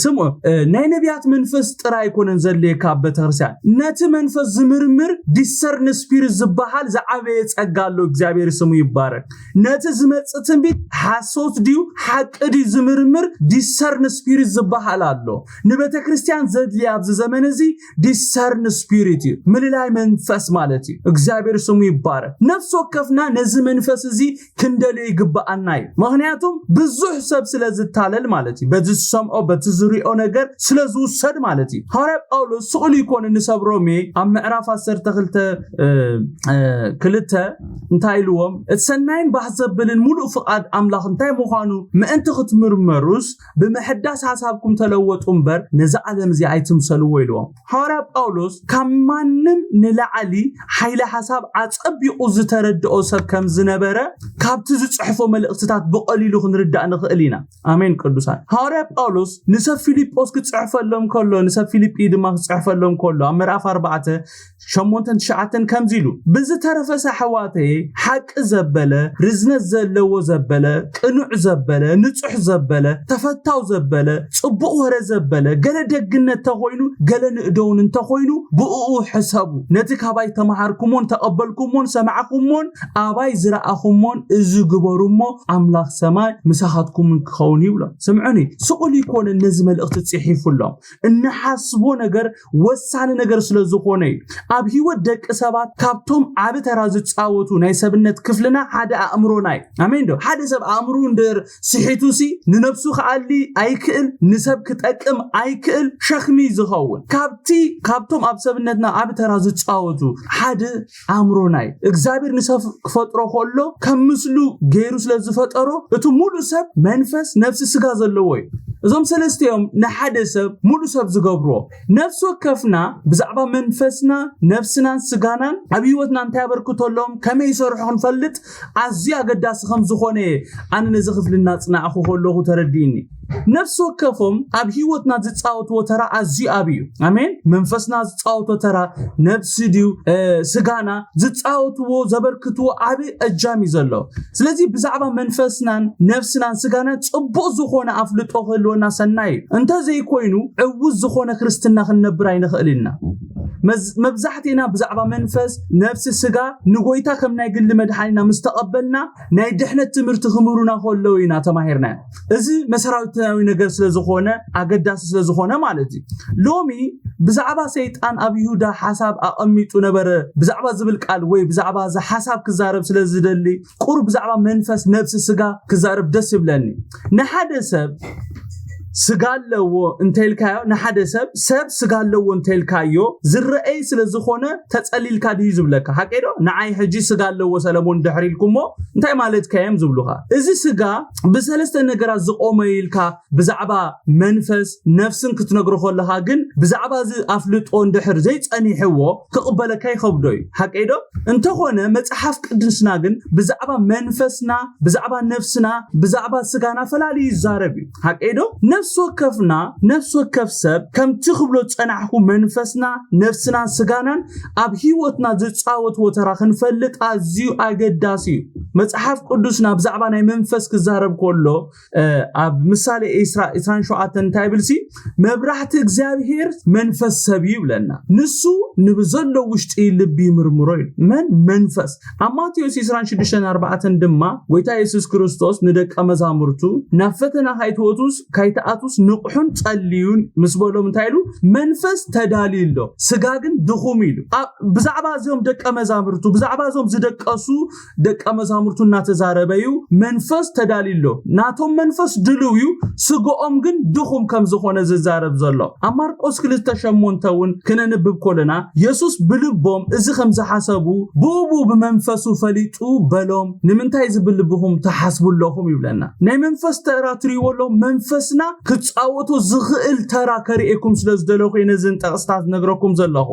ስምዑ። ናይ ነቢያት መንፈስ ጥራይ ኣይኮነን ዘድልየካ ኣብ ቤተክርስትያን። ነቲ መንፈስ ዝምርምር ዲሰርን ስፒሪት ዝበሃል ዝዓበየ ጸጋ ኣሎ። እግዚኣብሔር ስሙ ይባረክ። ነቲ ዝመጽእ ትንቢት ሓሶት ድዩ ሓቂ ድዩ ዝምርምር ዲሰርን ስፒሪት ዝበሃል ኣሎ። ንቤተክርስትያን ዘድልያ ኣብዚ ዘመን እዚ ዲሰርን ስፒሪት እዩ፣ ምልላይ መንፈስ ማለት እዩ። እግዚኣብሔር ስሙ ይባረክ። ነፍሲ ወከፍና ነዚ መንፈስ እዚ ክንደልዮ ይግብኣና እዩ። ምክንያቱም ብዙሕ ሰብ ስለ ዝታለል ማለት እዩ። በዚ ዝሰምዖ በቲ ዝሪኦ ነገር ስለ ዝውሰድ ማለት እዩ። ሃዋርያ ጳውሎስ ስቕሉ ይኮነ ንሰብ ሮሜ ኣብ ምዕራፍ ዓሰርተ ክልተ ክልተ እንታይ ኢልዎም? እቲ ሰናይን ባህ ዘብልን ሙሉእ ፍቓድ ኣምላኽ እንታይ ምዃኑ ምእንቲ ክትምርመሩስ ብምሕዳስ ሓሳብኩም ተለወጡ እምበር ነዚ ዓለም እዚ ኣይትምሰልዎ ኢልዎም። ሃዋርያ ጳውሎስ ካብ ማንም ንላዕሊ ሓይሊ ሓሳብ ኣጸቢቑ ዝተረድኦ ሰብ ከም ዝነበረ ካብቲ ዝጽሕፎ መልእኽትታት ብቐሊሉ ክንርዳእ ንኽእል ኢና። ኣሜን ቅዱሳን። ሃዋርያ ጳውሎስ ንሰብ ፊልጶስ ክጽሕፈሎም ከሎ ንሰብ ፊልጲ ድማ ክጽሕፈሎም ከሎ ኣብ ምዕራፍ ኣርባዕተ ሸሞንተን ትሽዓተን ከምዚ ኢሉ፣ ብዝተረፈስ ኣሕዋተየ ሓቂ ዘበለ፣ ርዝነት ዘለዎ ዘበለ፣ ቅኑዕ ዘበለ፣ ንጹሕ ዘበለ፣ ተፈታው ዘበለ፣ ጽቡቕ ወረ ዘበለ፣ ገለ ደግነት ተኾይኑ፣ ገለ ንእደውን እንተኾይኑ፣ ብእኡ ሕሰቡ። ነቲ ካባይ ተማሃርኩሞን ተቐበልኩሞን ሰማዕኩሞን ኣባይ ዝረኣኹሞን እዚ ግበሩ እሞ ኣምላኽ ሰማይ ምሳኻትኩምን ክኸውን ይብሎ። ስምዑ። ስቑል ይኮነን ነዚ መልእኽቲ ጽሒፉሎም። እንሓስቦ ነገር ወሳኒ ነገር ስለ ዝኾነ እዩ። ኣብ ህይወት ደቂ ሰባት ካብቶም ዓቢ ተራ ዝጻወቱ ናይ ሰብነት ክፍልና ሓደ ኣእምሮና እዩ። ኣሜን ዶ? ሓደ ሰብ ኣእምሮ እንድር ስሒቱ ሲ ንነብሱ ክኣሊ ኣይክእል፣ ንሰብ ክጠቅም ኣይክእል፣ ሸኽሚ ዝኸውን። ካብቲ ካብቶም ኣብ ሰብነትና ዓቢ ተራ ዝጻወቱ ሓደ ኣእምሮና እዩ። እግዚኣብሔር ንሰብ ክፈጥሮ ከሎ ከም ምስሉ ገይሩ ስለ ዝፈጠሮ እቲ ሙሉእ ሰብ መንፈስ፣ ነፍሲ፣ ስጋ ዘለዎ እዩ። እዞም ሰለስቲኦም ንሓደ ሰብ ሙሉእ ሰብ ዝገብርዎ። ነፍሲ ወከፍና ብዛዕባ መንፈስና፣ ነፍስናን ስጋናን ኣብ ህይወትና እንታይ ኣበርክቶ ኣለዎም፣ ከመይ ይሰርሑ ክንፈልጥ ኣዝዩ ኣገዳሲ ከም ዝኾነ ኣነ ነዚ ክፍሊ እናጽናዕኹ ከለኹ ተረዲእኒ። ነፍሲ ወከፎም ኣብ ህይወትና ዝጻወትዎ ተራ ኣዝዩ ዓቢ እዩ። ኣሜን። መንፈስና ዝጻወቶ ተራ፣ ነፍሲ ድዩ፣ እ፣ ስጋና ዝጻወትዎ፣ ዘበርክትዎ ዓቢ እጃም እዩ ዘሎ። ስለዚ ብዛዕባ መንፈስናን ነፍስናን ስጋናን ጽቡቕ ዝኾነ ኣፍልጦ ክህልወና ሰናይ እዩ። እንተዘይኮይኑ ዕዉት ዝኾነ ክርስትና ክንነብር ኣይንኽእል ኢና። መዝ-፣ መብዛሕትና ብዛዕባ መንፈስ፣ ነፍሲ፣ ስጋ ንጎይታ ከም ናይ ግሊ መድሓኒና ምስ ተቐበልና ናይ ድሕነት ትምህርቲ ክምህሩና ከለዉ ኢና ተማሂርና። እዚ መሰረታዊ ነገር ስለ ዝኾነ፣ ኣገዳሲ ስለ ዝኾነ ማለት እዩ። ሎሚ ብዛዕባ ሰይጣን ኣብ ይሁዳ ሓሳብ ኣቐሚጡ ነበረ ብዛዕባ ዝብል ቃል ወይ ብዛዕባ እዚ ሓሳብ ክዛረብ ስለ ዝደሊ ቁሩብ ብዛዕባ መንፈስ፣ ነፍሲ፣ ስጋ ክዛረብ ደስ ይብለኒ። ንሓደ ሰብ ስጋ ኣለዎ እንተልካዮ፣ ንሓደ ሰብ ሰብ ስጋ ኣለዎ እንተልካዮ ዝረኣይ ስለ ዝኾነ ተጸሊልካ ድዩ ዝብለካ? ሓቀይ ዶ? ንዓይ ሕጂ ስጋ ኣለዎ ሰለሞን ድሕሪ ኢልኩሞ እንታይ ማለትካ እዮም ዝብሉኻ? እዚ ስጋ ብሰለስተ ነገራት ዝቆመ ኢልካ ብዛዕባ መንፈስ፣ ነፍስን ክትነግሮ ከለኻ ግን ብዛዕባ እዚ ኣፍልጦ እንድሕር ዘይጸኒሕዎ ክቕበለካ ይኸብዶ እዩ። ሓቀይ ዶ? እንተኾነ መጽሓፍ ቅዱስና ግን ብዛዕባ መንፈስና፣ ብዛዕባ ነፍስና፣ ብዛዕባ ስጋና ፈላልዩ ይዛረብ እዩ። ሓቀይ ዶ? ነፍሲ ወከፍና፣ ነፍሲ ወከፍ ሰብ ከምቲ ክብሎ ዝጸናሕኩ መንፈስና፣ ነፍስናን ስጋናን ኣብ ህይወትና ዝጻወትዎ ተራ ክንፈልጥ ኣዝዩ ኣገዳሲ እዩ። መጽሓፍ ቅዱስና ብዛዕባ ናይ መንፈስ ክዛረብ ከሎ፣ እ፣ ኣብ ምሳሌ ዒስራ፣ ዒስራን ሸውዓተን እንታይ ይብል ሲ? መብራህቲ እግዚኣብሔር መንፈስ ሰብ እዩ ይብለና። ንሱ ንብዘሎ ውሽጢ ልቢ ይምርምሮ እዩ። መን? መንፈስ። ኣብ ማቴዎስ ዒስራን ሽዱሽተን ኣርባዕተን ድማ ጎይታ የሱስ ክርስቶስ ንደቀ መዛሙርቱ ናብ ፈተና ካይትወቱስ፣ ካይትኣቱስ ንቕሑን ጸልዩን ምስ በሎም እንታይ ኢሉ? መንፈስ ተዳልዩ ኣሎ፣ ስጋ ግን ድኹም ኢሉ። ኣብ፣ ብዛዕባ እዚኦም ደቀ መዛሙርቱ፣ ብዛዕባ እዞም ዝደቀሱ ደቀ መዛሙርቱ እናተዛረበ እዩ። መንፈስ ተዳልዩ ኣሎ። ናቶም መንፈስ ድልው እዩ፣ ስጋኦም ግን ድኹም ከም ዝኾነ ዝዛረብ ዘሎ። ኣብ ማርቆስ ክልተ ሸሞንተ እውን ክነንብብ ከለና የሱስ ብልቦም እዚ ከም ዝሓሰቡ ብኡ ብኡ ብመንፈሱ ፈሊጡ በሎም፣ ንምንታይ እዚ ብልብኹም ትሓስቡ ኣለኹም ይብለና። ናይ መንፈስ ተራ ትርእይዎ ኣሎ፣ መንፈስና ክጻወቶ ዝኽእል ተራ ከርእየኩም ስለ ዝደለኹ እየ ነዝን ጠቕስታት ዝነግረኩም ዘለኹ።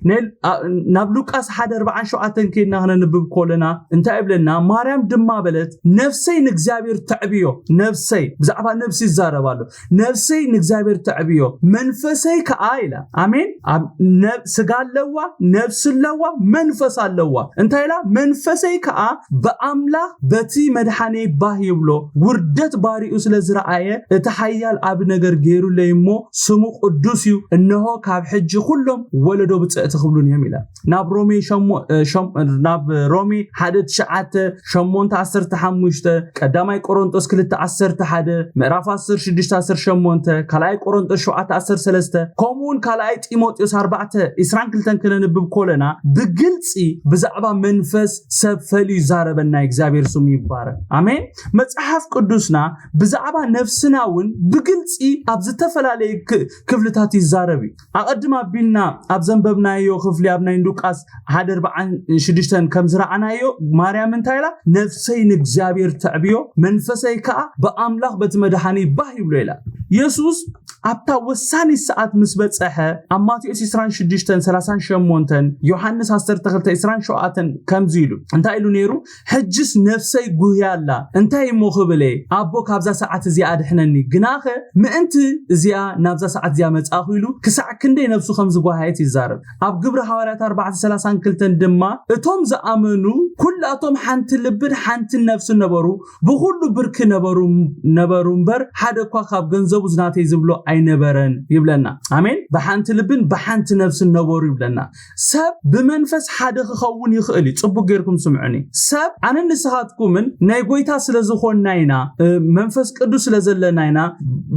ነል-፣ ኣ-፣ ናብ ሉቃስ ሓደ ኣርባዓን ሸውዓተን ከይድና ክነንብብ ከለና እንታይ ይብለና? ማርያም ድማ በለት፣ "ነፍሰይ ንእግዚኣብሔር ተዕብዮ።" ነፍሰይ፣ ብዛዕባ ነፍሲ ይዛረብ ኣሎ። "ነፍሰይ ንእግዚኣብሔር ተዕብዮ፣ መንፈሰይ ከኣ" ኢላ። ኣሜን። ኣብ ነ-፣ ስጋ ኣለዋ፣ ነፍሲ ኣለዋ፣ መንፈስ ኣለዋ። እንታይ ኢላ? "መንፈሰይ ከኣ ብኣምላኽ በቲ መድሓኔ ባህ ይብሎ፣ ውርደት ባሪኡ ስለ ዝረኣየ፣ እቲ ሓያል ዓቢ ነገር ገይሩለይ እሞ፣ ስሙ ቅዱስ እዩ። እንሆ ካብ ሕጂ ኩሎም ወለዶ ብጽዕቲ ክብሉን እዮም" ኢላ። ናብ ሮሜ ሸሞ-፣ እ፣ ሸም-፣ ናብ ሮሜ ሓደ ትሽዓተ፣ ሸሞንተ ዓሰርተ ሓሙሽተ፣ ቀዳማይ ቆሮንጦስ ክልተ ዓሰርተ ሓደ፣ ምዕራፍ ዓሰርተ ሽዱሽተ ዓሰርተ ሸሞንተ፣ ካልኣይ ቆሮንጦስ ሸውዓተ ዓሰርተ ሰለስተ፣ ከምኡ እውን ካልኣይ ጢሞቴዎስ ኣርባዕተ ዒስራን ክልተን ክነንብብ ከለና ብግልጺ ብዛዕባ መንፈስ ሰብ ፈልዩ ይዛረበና። እግዚኣብሔር ስሙ ይባረክ። ኣሜን። መጽሓፍ ቅዱስና ብዛዕባ ነፍስና እውን ብግልጺ ኣብ ዝተፈላለየ ክ-፣ ክፍልታት ይዛረብ እዩ። ኣቐድም ኣቢልና ኣብ ዘንበብናዮ ክፍሊ ኣብ ናይ ሉቃስ ሓደ ኣርባዓን ሽዱሽተን ከም ዝረኣናዮ ማርያም እንታይ ኢላ? "ነፍሰይ ንእግዚኣብሔር ተዕብዮ፣ መንፈሰይ ከኣ ብኣምላኽ በቲ መድሓኒ ባህ ይብሎ" ኢላ። የሱስ ኣብታ ወሳኒት ሰዓት ምስ በጸሐ ኣብ ማቴዎስ ዒስራን ሽዱሽተን ሰላሳን ሸሞንተን፣ ዮሃንስ ዓሰርተ ክልተ ዒስራን ሸውዓተን ከምዚ ኢሉ እንታይ ኢሉ ነይሩ? "ሕጅስ ነፍሰይ ጉህያ ኣላ፣ እንታይ እሞ ክብል እየ? ኣቦ ካብዛ ሰዓት እዚኣ ኣድሕነኒ፣ ግናኸ ምእንቲ እዚኣ ናብዛ ሰዓት እዚኣ መጻእኹ" ኢሉ ክሳዕ ክንደይ ነፍሱ ከም ዝጓሃየት ይዛረብ። ኣብ ግብሪ ሃዋርያት ኣርባዕተ ሰላሳን ክልተን ድማ "እቶም ዝኣመኑ ኩላቶም ሓንቲ ልብን ሓንቲ ነፍስን ነበሩ፣ ብኹሉ ብርኪ ነበሩ፣ ነበሩ እምበር ሓደ እኳ ካብ ገንዘቡ ዝናተይ ዝብሎ ኣይነበረን ይብለና። ኣሜን። ብሓንቲ ልብን ብሓንቲ ነፍስን ነበሩ ይብለና። ሰብ ብመንፈስ ሓደ ክኸውን ይኽእል እዩ። ጽቡቅ ጌርኩም ስምዑኒ። ሰብ ኣነን ንስኻትኩምን ናይ ጎይታ ስለ ዝኾንና ኢና፣ መንፈስ ቅዱስ ስለ ዘለና ኢና።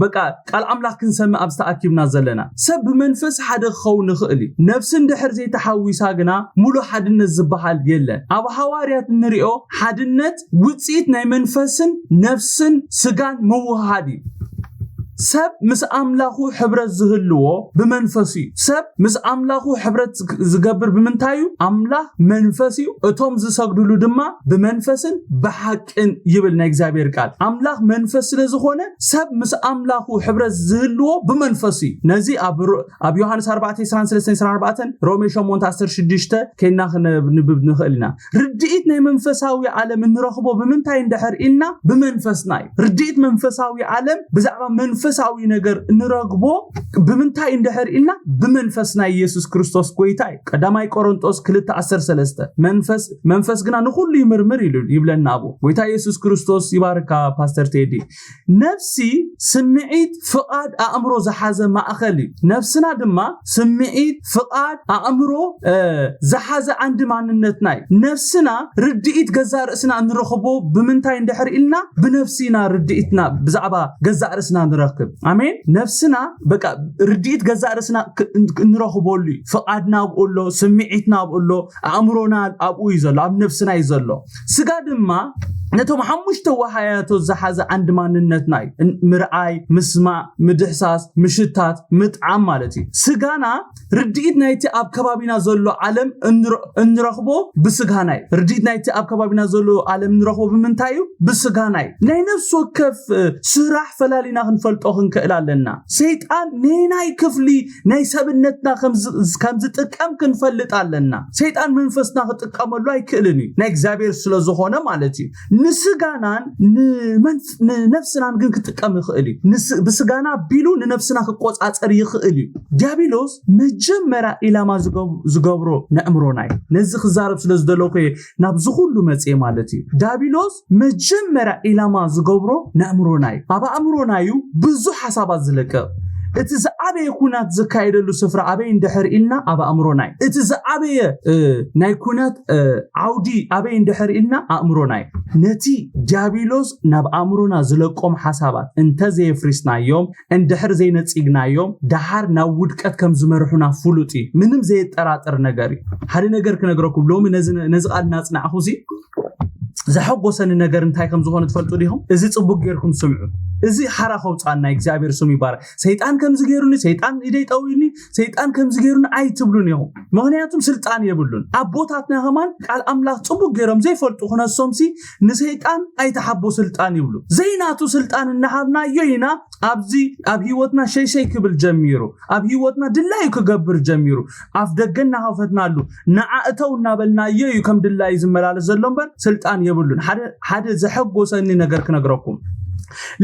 በቃ ቃል ኣምላኽ ክንሰምዕ ኣብ ዝተኣኪብና ዘለና። ሰብ ብመንፈስ ሓደ ክኸውን ይኽእል እዩ። ነፍሲ እንድሕር ዘይተሓዊሳ ግና ሙሉ ሓድነት ዝበሃል የለን። ኣብ ሃዋርያት እንሪኦ ሓድነት ውጽኢት ናይ መንፈስን ነፍስን ስጋን ምውሃድ እዩ። ሰብ ምስ ኣምላኹ ሕብረት ዝህልዎ ብመንፈሱ እዩ። ሰብ ምስ ኣምላኹ ሕብረት ዝገብር ብምንታይ እዩ? ኣምላኽ መንፈስ እዩ። እቶም ዝሰግድሉ ድማ ብመንፈስን ብሓቅን ይብል ናይ እግዚኣብሔር ቃል። ኣምላኽ መንፈስ ስለ ዝኾነ ሰብ ምስ ኣምላኹ ሕብረት ዝህልዎ ብመንፈሱ እዩ። ነዚ ኣብ ሮ- ኣብ ዮሃንስ ኣርባዕተ ዕስራን ሰለስተን ዕስራን ኣርባዕተን፣ ሮሜ ሸሞንተ ዓሰርተ ሽዱሽተ ከይና ክነንብብ ንኽእል ኢና። ርድኢት ናይ መንፈሳዊ ዓለም እንረኽቦ ብምንታይ እንድሕር ኢልና? ብመንፈስና እዩ። ርድኢት መንፈሳዊ ዓለም ብዛዕባ መንፈሳዊ ነገር እንረኽቦ ብምንታይ እንድሕር ኢልና? ብመንፈስ ናይ ኢየሱስ ክርስቶስ ጎይታ እዩ። ቀዳማይ ቆሮንጦስ ክልተ ዓሰርተ ሰለስተ መንፈስ መንፈስ ግና ንኹሉ ይምርምር ኢሉ ይብለና ኣብ ጎይታ ኢየሱስ ክርስቶስ። ይባርካ ፓስተር ቴዲ። ነፍሲ ስምዒት፣ ፍቓድ፣ ኣእምሮ ዝሓዘ ማእኸል እዩ። ነፍስና ድማ ስምዒት፣ ፍቓድ፣ ኣእምሮ ዝሓዘ ዓንዲ ማንነትና እዩ። ነፍስና ርድኢት ገዛእ ርእስና እንረኽቦ ብምንታይ እንድሕር ኢልና? ብነፍሲ ኢና ርድኢትና ብዛዕባ ገዛእ ርእስና ንረክብ። ኣሜን። ነፍስና በቃ ርድኢት ገዛእ ርእስና እንረኽበሉ እዩ። ፍቓድና ኣብኡ ኣሎ፣ ስምዒትና ኣብኡ ኣሎ፣ ኣእምሮና ኣብኡ እዩ ዘሎ፣ ኣብ ነፍስና እዩ ዘሎ። ስጋ ድማ ነቶም ሓሙሽተ ወሃያቶ ዝሓዘ ዓንዲ ማንነትና እዩ። ምርኣይ፣ ምስማዕ፣ ምድሕሳስ፣ ምሽታት፣ ምጥዓም ማለት እዩ። ስጋና ርድኢት ናይቲ ኣብ ከባቢና ዘሎ ዓለም እንረኽቦ ብስጋና እዩ። ርድኢት ናይቲ ኣብ ከባቢና ዘሎ ዓለም እንረኽቦ ብምንታይ እዩ? ብስጋና እዩ። ናይ ነፍሲ ወከፍ ስራሕ ፈላሊና ክንፈልጦ ክንክእል ኣለና። ሰይጣን ነናይ ክፍሊ ናይ ሰብነትና ከም ዝጥቀም ክንፈልጥ ኣለና። ሰይጣን መንፈስና ክጥቀመሉ ኣይክእልን እዩ፣ ናይ እግዚኣብሔር ስለ ዝኾነ ማለት እዩ። ንስጋናን ንነፍስናን ግን ክጥቀም ይኽእል እዩ። ብስጋና ኣቢሉ ንነፍስና ክቆጻጸር ይኽእል እዩ። ዲያብሎስ መጀመርያ ኢላማ ዝገብሮ ነእምሮና እዩ። ነዚ ክዛረብ ስለ ዝደለኹ እየ ናብዚ ኩሉ መጽየ ማለት እዩ። ዳቢሎስ መጀመርያ ኢላማ ዝገብሮ ነእምሮና እዩ። ኣብ ኣእምሮና እዩ ብዙሕ ሓሳባት ዝለቅቕ። እቲ ዝዓበየ ኩናት ዝካየደሉ ስፍራ ኣበይ እንድሕር ኢልና ኣብ ኣእምሮና እዩ። እቲ ዝዓበየ ናይ ኩናት ዓውዲ ኣበይ እንድሕር ኢልና ኣእምሮና እዩ። ነቲ ዲያብሎስ ናብ ኣእምሮና ዝለቆም ሓሳባት እንተዘየፍሪስናዮም፣ እንድሕር ዘይነጺግናዮም፣ ደሓር ናብ ውድቀት ከም ዝመርሑና ፍሉጥ እዩ። ምንም ዘየጠራጥር ነገር እዩ። ሓደ ነገር ክነግረኩም፣ ሎሚ ነዚ ቃል እናጽናዕኹ ሲ ዘሐጎሰኒ ነገር እንታይ ከም ዝኾነ ትፈልጡ ዲኹም? እዚ ጽቡቅ ጌርኩም ስምዑ። እዚ ሓራ ከውጻና እግዚኣብሔር ስሙ ይባረክ። ሰይጣን ከምዚ ጌሩኒ፣ ሰይጣን ኢደይ ጠውዩኒ፣ ሰይጣን ከምዚ ጌሩኒ ኣይትብሉን ኢኹም። ምኽንያቱም ስልጣን የብሉን። ኣቦታትና ከማን ቃል ኣምላኽ ጽቡቅ ጌሮም ዘይፈልጡ ክነሶምሲ ንሰይጣን ኣይተሓቦ ስልጣን ይብሉ። ዘይናቱ ስልጣን እናሃብናዮ ኢና ኣብዚ ኣብ ህይወትና ሸይሸይ ክብል ጀሚሩ፣ ኣብ ህይወትና ድላዩ ክገብር ጀሚሩ። ኣፍ ደገ እናኸፈትናሉ፣ ንዓ እተው እናበልናዮ እዩ ከም ድላዩ ዝመላለስ ዘሎ እምበር ስልጣን የብሉን። ሓደ ዘሐጎሰኒ ነገር ክነግረኩም።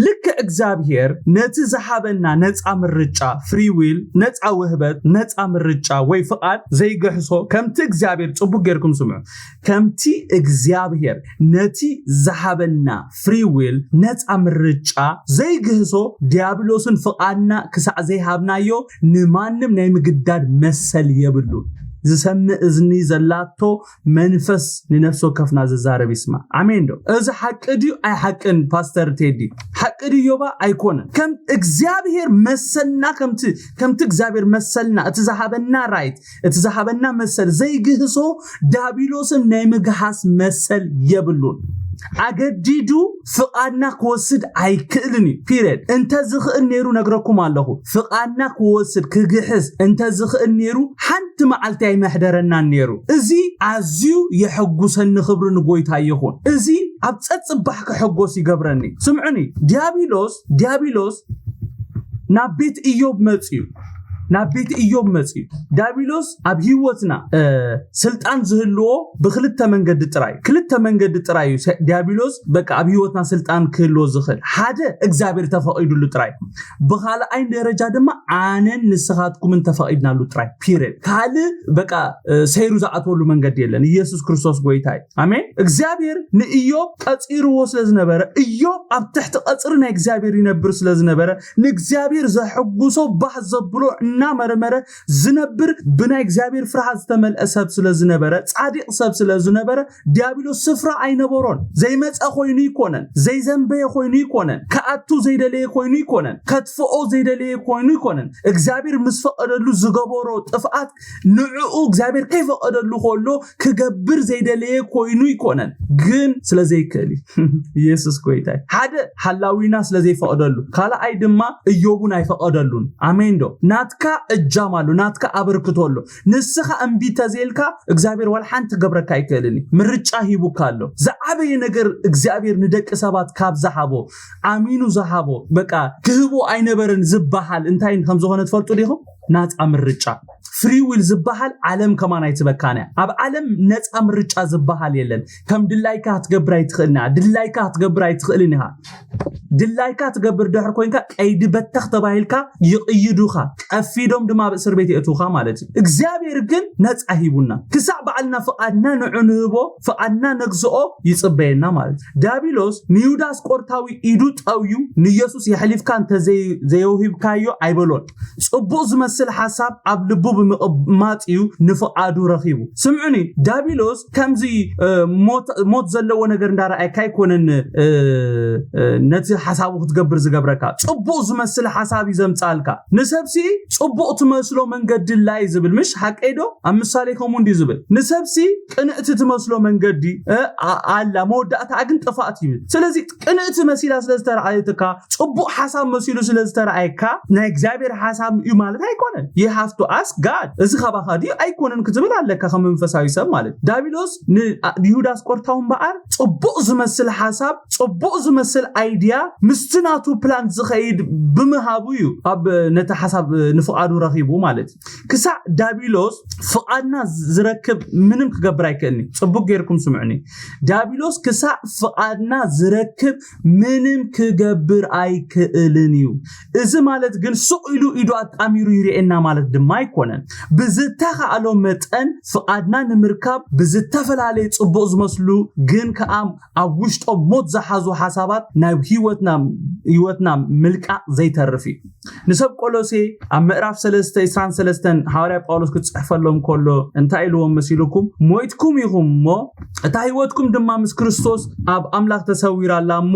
ልክዕ እግዚኣብሔር ነቲ ዝሃበና ነፃ ምርጫ፣ ፍሪ ዊል፣ ነፃ ውህበት፣ ነፃ ምርጫ ወይ ፍቓድ ዘይግሕሶ፣ ከምቲ እግዚኣብሔር፣ ጽቡቅ ጌርኩም ስምዑ፣ ከምቲ እግዚኣብሔር ነቲ ዝሃበና ፍሪ ዊል፣ ነፃ ምርጫ፣ ዘይግህሶ፣ ዲያብሎስን ፍቓድና ክሳዕ ዘይሃብናዮ ንማንም ናይ ምግዳድ መሰል የብሉን። ዝሰምዕ እዝኒ ዘላቶ መንፈስ ንነፍሲ ወከፍና ዝዛረብ ይስማዕ። ኣሜን ዶ? እዚ ሓቂ ድዩ ኣይሓቅን? ፓስተር ቴዲ፣ ሓቂ ድዩ ዮባ? ኣይኮነን። ከም እግዚኣብሔር መሰልና፣ ከምቲ እግዚኣብሔር መሰልና፣ እቲ ዝሃበና ራይት፣ እቲ ዝሃበና መሰል ዘይግህሶ ዳቢሎስን ናይ ምግሃስ መሰል የብሉን። ኣገዲዱ ፍቓድና ክወስድ ኣይክእልን እዩ። ፒሬድ። እንተ ዝኽእል ነይሩ ነግረኩም ኣለኹ። ፍቓድና ክወስድ ክግሕስ እንተ ዝኽእል ነይሩ ሓንቲ መዓልቲ ኣይመሕደረናን ነይሩ። እዚ ኣዝዩ የሐጉሰኒ። ክብሪ ንጎይታ ይኹን። እዚ ኣብ ጸጽባሕ ክሕጎስ ይገብረኒ። ስምዑኒ። ዲያብሎስ ዲያብሎስ ናብ ቤት ኢዮብ መጽዩ። ናብ ቤት እዮብ መፅዩ። ዲያብሎስ ኣብ ህይወትና ስልጣን ዝህልዎ ብክልተ መንገዲ ጥራይ ክልተ መንገዲ ጥራይ እዩ። ዲያብሎስ በቃ ኣብ ህይወትና ስልጣን ክህልዎ ዝኽእል ሓደ እግዚኣብሔር ተፈቒዱሉ ጥራይ፣ ብካልኣይ ደረጃ ድማ ኣነን ንስኻትኩምን ተፈቒድናሉ ጥራይ። ፒሪድ። ካልእ በቃ ሰይሩ ዝኣትወሉ መንገዲ የለን። ኢየሱስ ክርስቶስ ጎይታ እዩ። ኣሜን። እግዚኣብሔር ንእዮብ ቀፂርዎ ስለ ዝነበረ፣ እዮብ ኣብ ትሕቲ ቀፅሪ ናይ እግዚኣብሔር ይነብር ስለ ዝነበረ፣ ንእግዚኣብሔር ዘሐጉሶ ባህ ዘብሎ እናመርመረ ዝነብር፣ ብናይ እግዚኣብሔር ፍርሃት ዝተመልአ ሰብ ስለ ዝነበረ፣ ፃዲቕ ሰብ ስለ ዝነበረ፣ ዲያብሎስ ስፍራ ኣይነበሮን። ዘይመፀ ኮይኑ ይኮነን፣ ዘይዘንበየ ኮይኑ ይኮነን፣ ክኣቱ ዘይደለየ ኮይኑ ይኮነን፣ ከጥፍኦ ዘይደለየ ኮይኑ ይኮነን። እግዚኣብሔር ምስ ፈቐደሉ ዝገበሮ ጥፍኣት ንዕኡ እግዚኣብሔር ከይፈቐደሉ ከሎ ክገብር ዘይደለየ ኮይኑ ይኮነን፣ ግን ስለ ዘይክእል እዩ። ኢየሱስ ጎይታ እዩ። ሓደ ሃላዊና ስለ ዘይፈቐደሉ፣ ካልኣይ ድማ እዮቡን ኣይፈቐደሉን። ኣሜን ዶ? ናትካ እጃም ኣሎ፣ ናትካ ኣበርክቶ ኣሎ። ንስኻ እምቢ ተዘይልካ እግዚኣብሔር ዋላ ሓንቲ ክገብረካ ኣይክእልን እዩ። ምርጫ ሂቡካ ኣሎ። ዝዓበየ ነገር እግዚኣብሔር ንደቂ ሰባት ካብ ዝሃቦ፣ ኣሚኑ ዝሃቦ፣ በቃ ክህቦ ኣይነበረን ዝበሃል እንታይ ከም ዝኾነ ትፈልጡ ዲኹም? ናፃ ምርጫ። ፍሪ ዊል ዝበሃል ዓለም ከማን ኣይትበካን እያ። ኣብ ዓለም ነፃ ምርጫ ዝበሃል የለን። ከም ድላይካ ክትገብር ኣይትኽእልን እያ። ድላይካ ክትገብር ኣይትኽእልን ኢኻ። ድላይካ ትገብር ድሕር ኮይንካ ቀይዲ በተኽ ተባሂልካ ይቕይዱኻ። ቀፊዶም ድማ ኣብ እስር ቤት የእትውኻ ማለት እዩ። እግዚኣብሔር ግን ነፃ ሂቡና። ክሳዕ ባዕልና ፍቓድና ንዑ ንህቦ፣ ፍቓድና ነግዝኦ ይፅበየና ማለት እዩ። ዲያብሎስ ንይሁዳ ኣስቆርታዊ ኢዱ ጠውዩ ንኢየሱስ የሕሊፍካ እንተዘይ-፣ ዘየውሂብካዮ ኣይበሎን። ጽቡቕ ዝመስል ሓሳብ ኣብ ልቡ ብምቕማጥ እዩ ንፍቓዱ ረኺቡ። ስምዑኒ፣ ዲያብሎስ ከምዚ፣ እ፣ ሞት፣ ሞት ዘለዎ ነገር እንዳረኣየካ ኣይኮነን፣ እ፣ እ፣ ነቲ ሓሳቡ ክትገብር ዝገብረካ። ጽቡቕ ዝመስል ሓሳብ እዩ ዘምጻልካ። ንሰብሲ ጽቡቕ ትመስሎ መንገዲ ላይ ዝብል፣ ምሽ ሓቀይ ዶ? ኣብ ምሳሌ ከምኡ እንዲ ዝብል። ንሰብሲ ቅንእቲ ትመስሎ መንገዲ፣ እ፣ ኣ-፣ ኣላ፣ መወዳእታ ግን ጥፋት ይብል። ስለዚ ቅንእቲ መሲላ ስለ ዝተረኣየትካ፣ ጽቡቕ ሓሳብ መሲሉ ስለ ዝተረኣየካ፣ ናይ እግዚኣብሔር ሓሳብ እዩ ማለት ኣይኮነን። You have to ask God። እዚ ካባኻ ድዩ ኣይኮነን ክትብል ኣለካ ከም መንፈሳዊ ሰብ ማለት። ዲያብሎስ ን-፣ ኣ-፣ ንይሁዳ ኣስቆርታዊ እምበኣር ጽቡቕ ዝመስል ሓሳብ፣ ጽቡቕ ዝመስል ኣይድያ፣ ምስቲ ናቱ ፕላን ዝኸይድ ብምህሃቡ እዩ ኣብ ነቲ ሓሳብ ንፍቓዱ ረኺቡ ማለት እዩ። ክሳዕ ዳቢሎስ ፍቓድና ዝረክብ ምንም ክገብር ኣይክእልኒ። ጽቡቕ ጌርኩም ስምዑኒ። ዳቢሎስ ክሳዕ ፍቓድና ዝረክብ ምንም ክገብር ኣይክእልን እዩ። እዚ ማለት ግን ሱቕ ኢሉ ኢዱ ኣጣሚሩ ይርእየና ማለት ድማ ኣይኮነን። ብዝተኻእሎ መጠን ፍቓድና ንምርካብ ብዝተፈላለየ ጽቡቕ ዝመስሉ ግን ከኣ ኣብ ውሽጦም ሞት ዝሓዙ ሓሳባት ናብ ህይወትና፣ ህይወትና ምልቃቕ ዘይተርፍ እዩ። ንሰብ ቆሎሴ ኣብ ምዕራፍ ሰለስተ ዕስራን ሰለስተን ሃዋርያ ጳውሎስ ክጽሕፈሎም ከሎ እንታይ ኢልዎም መሲልኩም? ሞይትኩም ኢኹም እሞ እታ ህይወትኩም ድማ ምስ ክርስቶስ ኣብ ኣምላኽ ተሰዊራ ኣላ እሞ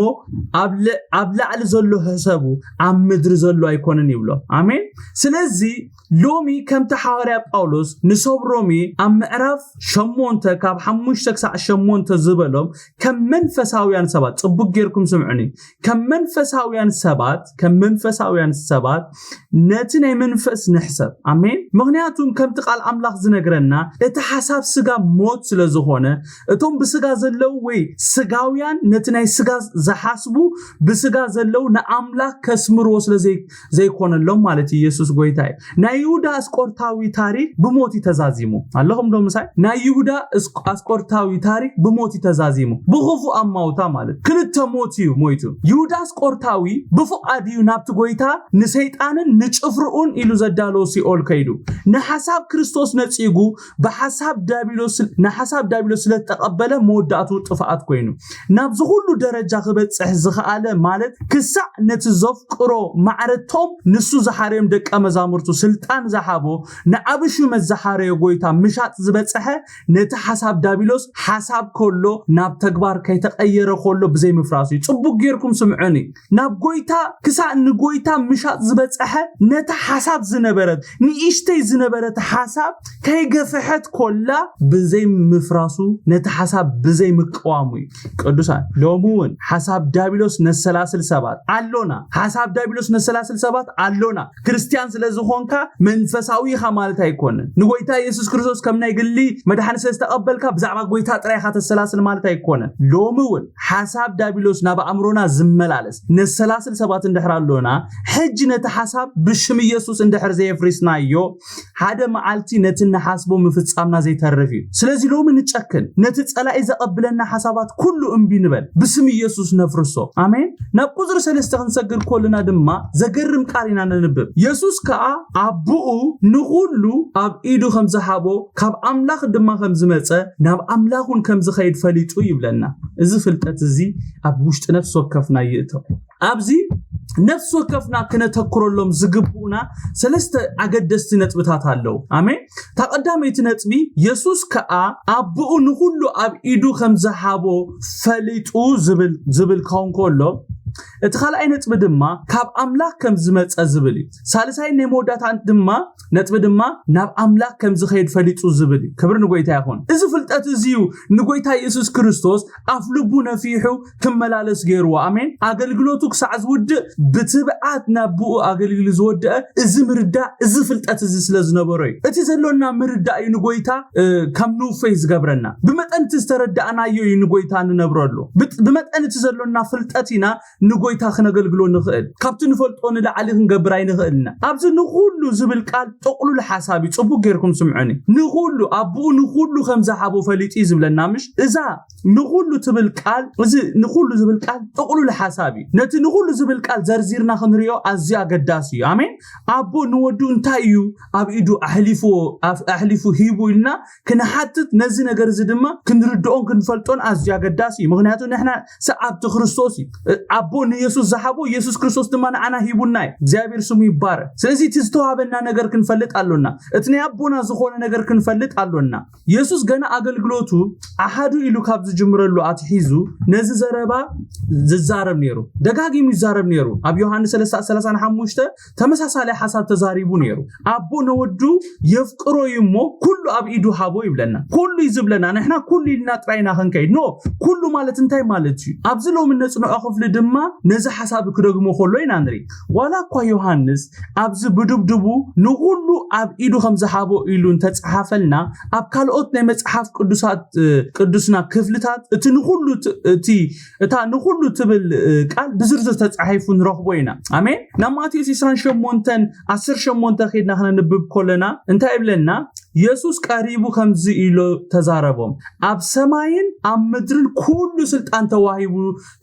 ኣብ ለ-፣ ኣብ ላዕሊ ዘሎ ሕሰቡ፣ ኣብ ምድሪ ዘሎ ኣይኮነን ይብሎ። ኣሜን። ስለዚ ሎሚ ከምቲ ሃዋርያ ጳውሎስ ንሰብ ሮሜ ኣብ ምዕራፍ ሸሞንተ ካብ ሓሙሽተ ክሳዕ ሸሞንተ ዝበሎም ከም መንፈሳውያን ሰባት፣ ጽቡቕ ጌርኩም ስምዑኒ፣ ከም መንፈሳውያን ሰባት፣ ከም መንፈሳውያን ሰባት ነቲ ናይ መንፈስ ንሕሰብ። ኣሜን። ምኽንያቱም ከምቲ ቃል ኣምላኽ ዝነግረና እቲ ሓሳብ ስጋ ሞት ስለ ዝኾነ፣ እቶም ብስጋ ዘለዉ ወይ ስጋውያን ነቲ ናይ ስጋ ዝሓስቡ ብስጋ ዘለዉ ንኣምላኽ ከስምርዎ ስለ ዘይ-፣ ዘይኮነሎም ማለት እዩ። ኢየሱስ ጎይታ እዩ። ናይ ይሁዳ ኣስቆርታዊ ታሪክ ብሞት እዩ ተዛዚሙ። ኣለኹም ዶ ምሳይ? ናይ ይሁዳ እስ-፣ ኣስቆርታዊ ታሪክ ብሞት እዩ ተዛዚሙ። ብኽፉእ ኣማውታ ማለት ክልተ ሞት እዩ ሞይቱ። ይሁዳ ኣስቆርታዊ ብፍቓድ እዩ ናብቲ ጎይታ ንሰይጣንን ንጭፍርኡን ኢሉ ዘዳለዎ ሲኦል ከይዱ። ንሓሳብ ክርስቶስ ነጺጉ ብሓሳብ ዳቢሎስ፣ ንሓሳብ ዳቢሎስ ስለ ዝተቐበለ መወዳእቱ ጥፍኣት ኮይኑ። ናብዚ ኩሉ ደረጃ ክበጽሕ ዝኸኣለ ማለት ክሳዕ ነቲ ዘፍቅሮ ማዕረቶም ንሱ ዝሓረዮም ደቀ መዛሙርቱ ስልጣን ዝሃቦ ንዓቢ ሹመት ዝሓረዮ ጎይታ ምሻጥ ዝበጽሐ ነቲ ሓሳብ ዳቢሎስ ሓሳብ ከሎ ናብ ተግባር ከይተቐየረ ከሎ ብዘይ ምፍራሱ እዩ። ጽቡቕ ጌርኩም ስምዑኒ። ናብ ጎይታ ክሳዕ ንጎይታ ምሻጥ ዝበጽሐ ነታ ሓሳብ ዝነበረት ንእሽተይ ዝነበረት ሓሳብ ከይገፍሐት ኮላ ብዘይ ምፍራሱ ነቲ ሓሳብ ብዘይ ቅዋሙ እዩ። ቅዱሳን፣ ሎሚ እውን ሓሳብ ዳቢሎስ ነሰላስል ሰባት ኣሎና። ሓሳብ ዳቢሎስ ነሰላስል ሰባት ኣሎና። ክርስትያን ስለ ዝኾንካ መንፈሳዊ ኢኻ ማለት ኣይኮነን። ንጎይታ የሱስ ክርስቶስ ከም ናይ ግሊ መድሓኒ ስለ ዝተቐበልካ ብዛዕባ ጎይታ ጥራይ ኢኻ ተሰላስል ማለት ኣይኮነን። ሎሚ እውን ሓሳብ ዳቢሎስ ናብ ኣእምሮና ዝመላለስ ነሰላስል ሰባት እንድሕር ኣሎና፣ ሕጂ ነቲ ሓሳብ ብሽም ኢየሱስ እንድሕር ዘየፍሪስናዮ፣ ሓደ መዓልቲ ነቲ እንሓስቦ ምፍጻምና ዘይተርፍ እዩ። ስለዚ ሎሚ ንጨክን። ነቲ ጸላኢ ዘቐብለና ሓሳባት ኩሉ እምቢ ንበል። ብስም ኢየሱስ ነፍርሶ። ኣሜን። ናብ ቁጽሪ ሰለስተ ክንሰግር ከለና ድማ ዘገርም ቃል ኢና ነንብብ። የሱስ ከኣ ኣቦኡ ንኹሉ ኣብ ኢዱ ከም ዝሃቦ፣ ካብ ኣምላኽ ድማ ከም ዝመጸ፣ ናብ ኣምላኽ እውን ከም ዝኸይድ ፈሊጡ ይብለና። እዚ ፍልጠት እዚ ኣብ ውሽጢ ነፍሲ ወከፍና ይእተው። ኣብዚ ነፍሲ ወከፍና ክነተኩረሎም ዝግብኡና ሰለስተ ኣገደስቲ ነጥብታት ኣለዉ። ኣሜን። እታ ቀዳመይቲ ነጥቢ፣ የሱስ ከኣ ኣቦኡ ንኹሉ ኣብ ኢዱ ከም ዝሃቦ ፈሊጡ ዝብል፣ ዝብል ክኸውን ከሎ፣ እቲ ካልኣይ ነጥቢ ድማ ካብ ኣምላኽ ከም ዝመጸ ዝብል እዩ። ሳልሳይ ናይ መወዳእታ ድማ፣ ነጥቢ ድማ ናብ ኣምላኽ ከም ዝኸይድ ፈሊጡ ዝብል እዩ። ክብሪ ንጎይታ ይኹን። እዚ ፍልጠት እዚ እዩ ንጎይታ የሱስ ክርስቶስ ኣፍ ልቡ ነፊሑ ክመላለስ ገይርዎ። ኣሜን። ኣገልግሎቱ ክሳዕ ዝውድእ ብትብዓት ናብ ብኡ ኣገልግሉ ዝወደአ እዚ ምርዳእ፣ እዚ ፍልጠት እዚ ስለ ዝነበሮ እዩ። እቲ ዘሎና ምርዳእ እዩ ንጎይታ፣ እ፣ ከም ንውፈይ ዝገብረና። ብመጠን እቲ ዝተረዳእናዮ እዩ ንጎይታ ንነብረሉ። ብጥ-፣ ብመጠን እቲ ዘሎና ፍልጠት ኢና ንጎይታ ክነገልግሎ ንኽእል። ካብቲ ንፈልጦ ንላዕሊ ክንገብር ኣይንኽእልና። ኣብዚ ንኹሉ ዝብል ቃል ጥቕሉል ሓሳብ እዩ። ጽቡቅ ጌርኩም ስምዑኒ። ንኹሉ፣ ኣቦኡ ንኹሉ ከም ዝሃቦ ፈሊጡ እዩ ዝብለና፣ ምሽ? እዛ ንኹሉ ትብል ቃል፣ እዚ ንኹሉ ዝብል ቃል ጥቕሉል ሓሳብ እዩ። ነቲ ንኹሉ ዝብል ቃል ዘርዚርና ክንሪኦ ኣዝዩ ኣገዳሲ እዩ። ኣሜን። ኣቦ ንወዱ እንታይ እዩ ኣብ ኢዱ ኣሕሊፍዎ፣ ኣፍ-፣ ኣሕሊፉ ሂቡ ኢልና ክንሓትት፣ ነዚ ነገር እዚ ድማ ክንርድኦን ክንፈልጦን ኣዝዩ ኣገዳሲ እዩ። ምኽንያቱ ንሕና ሰዓብቲ ክርስቶስ እዩ። ኣቦ ንየሱስ ዝሃቦ፣ የሱስ ክርስቶስ ድማ ንዓና ሂቡና እዩ። እግዚኣብሔር ስሙ ይባረክ። ስለዚ እቲ ዝተዋህበና ነገር ክንፈልጥ ኣሎና። እቲ ናይ ኣቦና ዝኾነ ነገር ክንፈልጥ ኣሎና። የሱስ ገና ኣገልግሎቱ ኣሃዱ ኢሉ ካብ ዝጅምረሉ ኣትሒዙ ነዚ ዘረባ ዝዛረብ ነይሩ። ደጋጊሙ ይዛረብ ነይሩ። ኣብ ዮሃንስ ሰለስተ ሰላሳ ሓሙሽተ ተመሳሳሊ ሓሳብ ተዛሪቡ ነይሩ። ኣቦ ነወዱ የፍቅሮ እዩ እሞ ኩሉ ኣብ ኢዱ ሃቦ ይብለና። ኩሉ እዩ ዝብለና። ንሕና ኩሉ ኢልና ጥራይ ኢና ክንከይድ። ኖ፣ ኩሉ ማለት እንታይ ማለት እዩ? ኣብዚ ሎሚ ነጽንዖ ክፍሊ ድማ ነዚ ሓሳብ ክደግሞ ከሎ ኢና ንርኢ። ዋላ እኳ ዮሃንስ ኣብዚ ብድብድቡ ንኹሉ ኣብ ኢዱ ከም ዝሃቦ ኢሉ እንተጸሓፈልና፣ ኣብ ካልኦት ናይ መጽሓፍ ቅዱሳት፣ እ፣ ቅዱስና ክፍልታት እቲ ንኹሉ ት-፣ እቲ፣ እታ ንኹሉ ትብል፣ እ፣ ቃል ብዝርዝር ተጻሒፉ ንረኽቦ ኢና። ኣሜን። ናብ ማቴዎስ ዕስራን ሸሞንተን ዓሰርተ ሸሞንተ ኬድና ክነንብብ ከለና እንታይ ይብለና? የሱስ ቀሪቡ ከምዚ ኢሉ ተዛረቦም፣ ኣብ ሰማይን ኣብ ምድርን ኩሉ ስልጣን ተዋሂቡ፣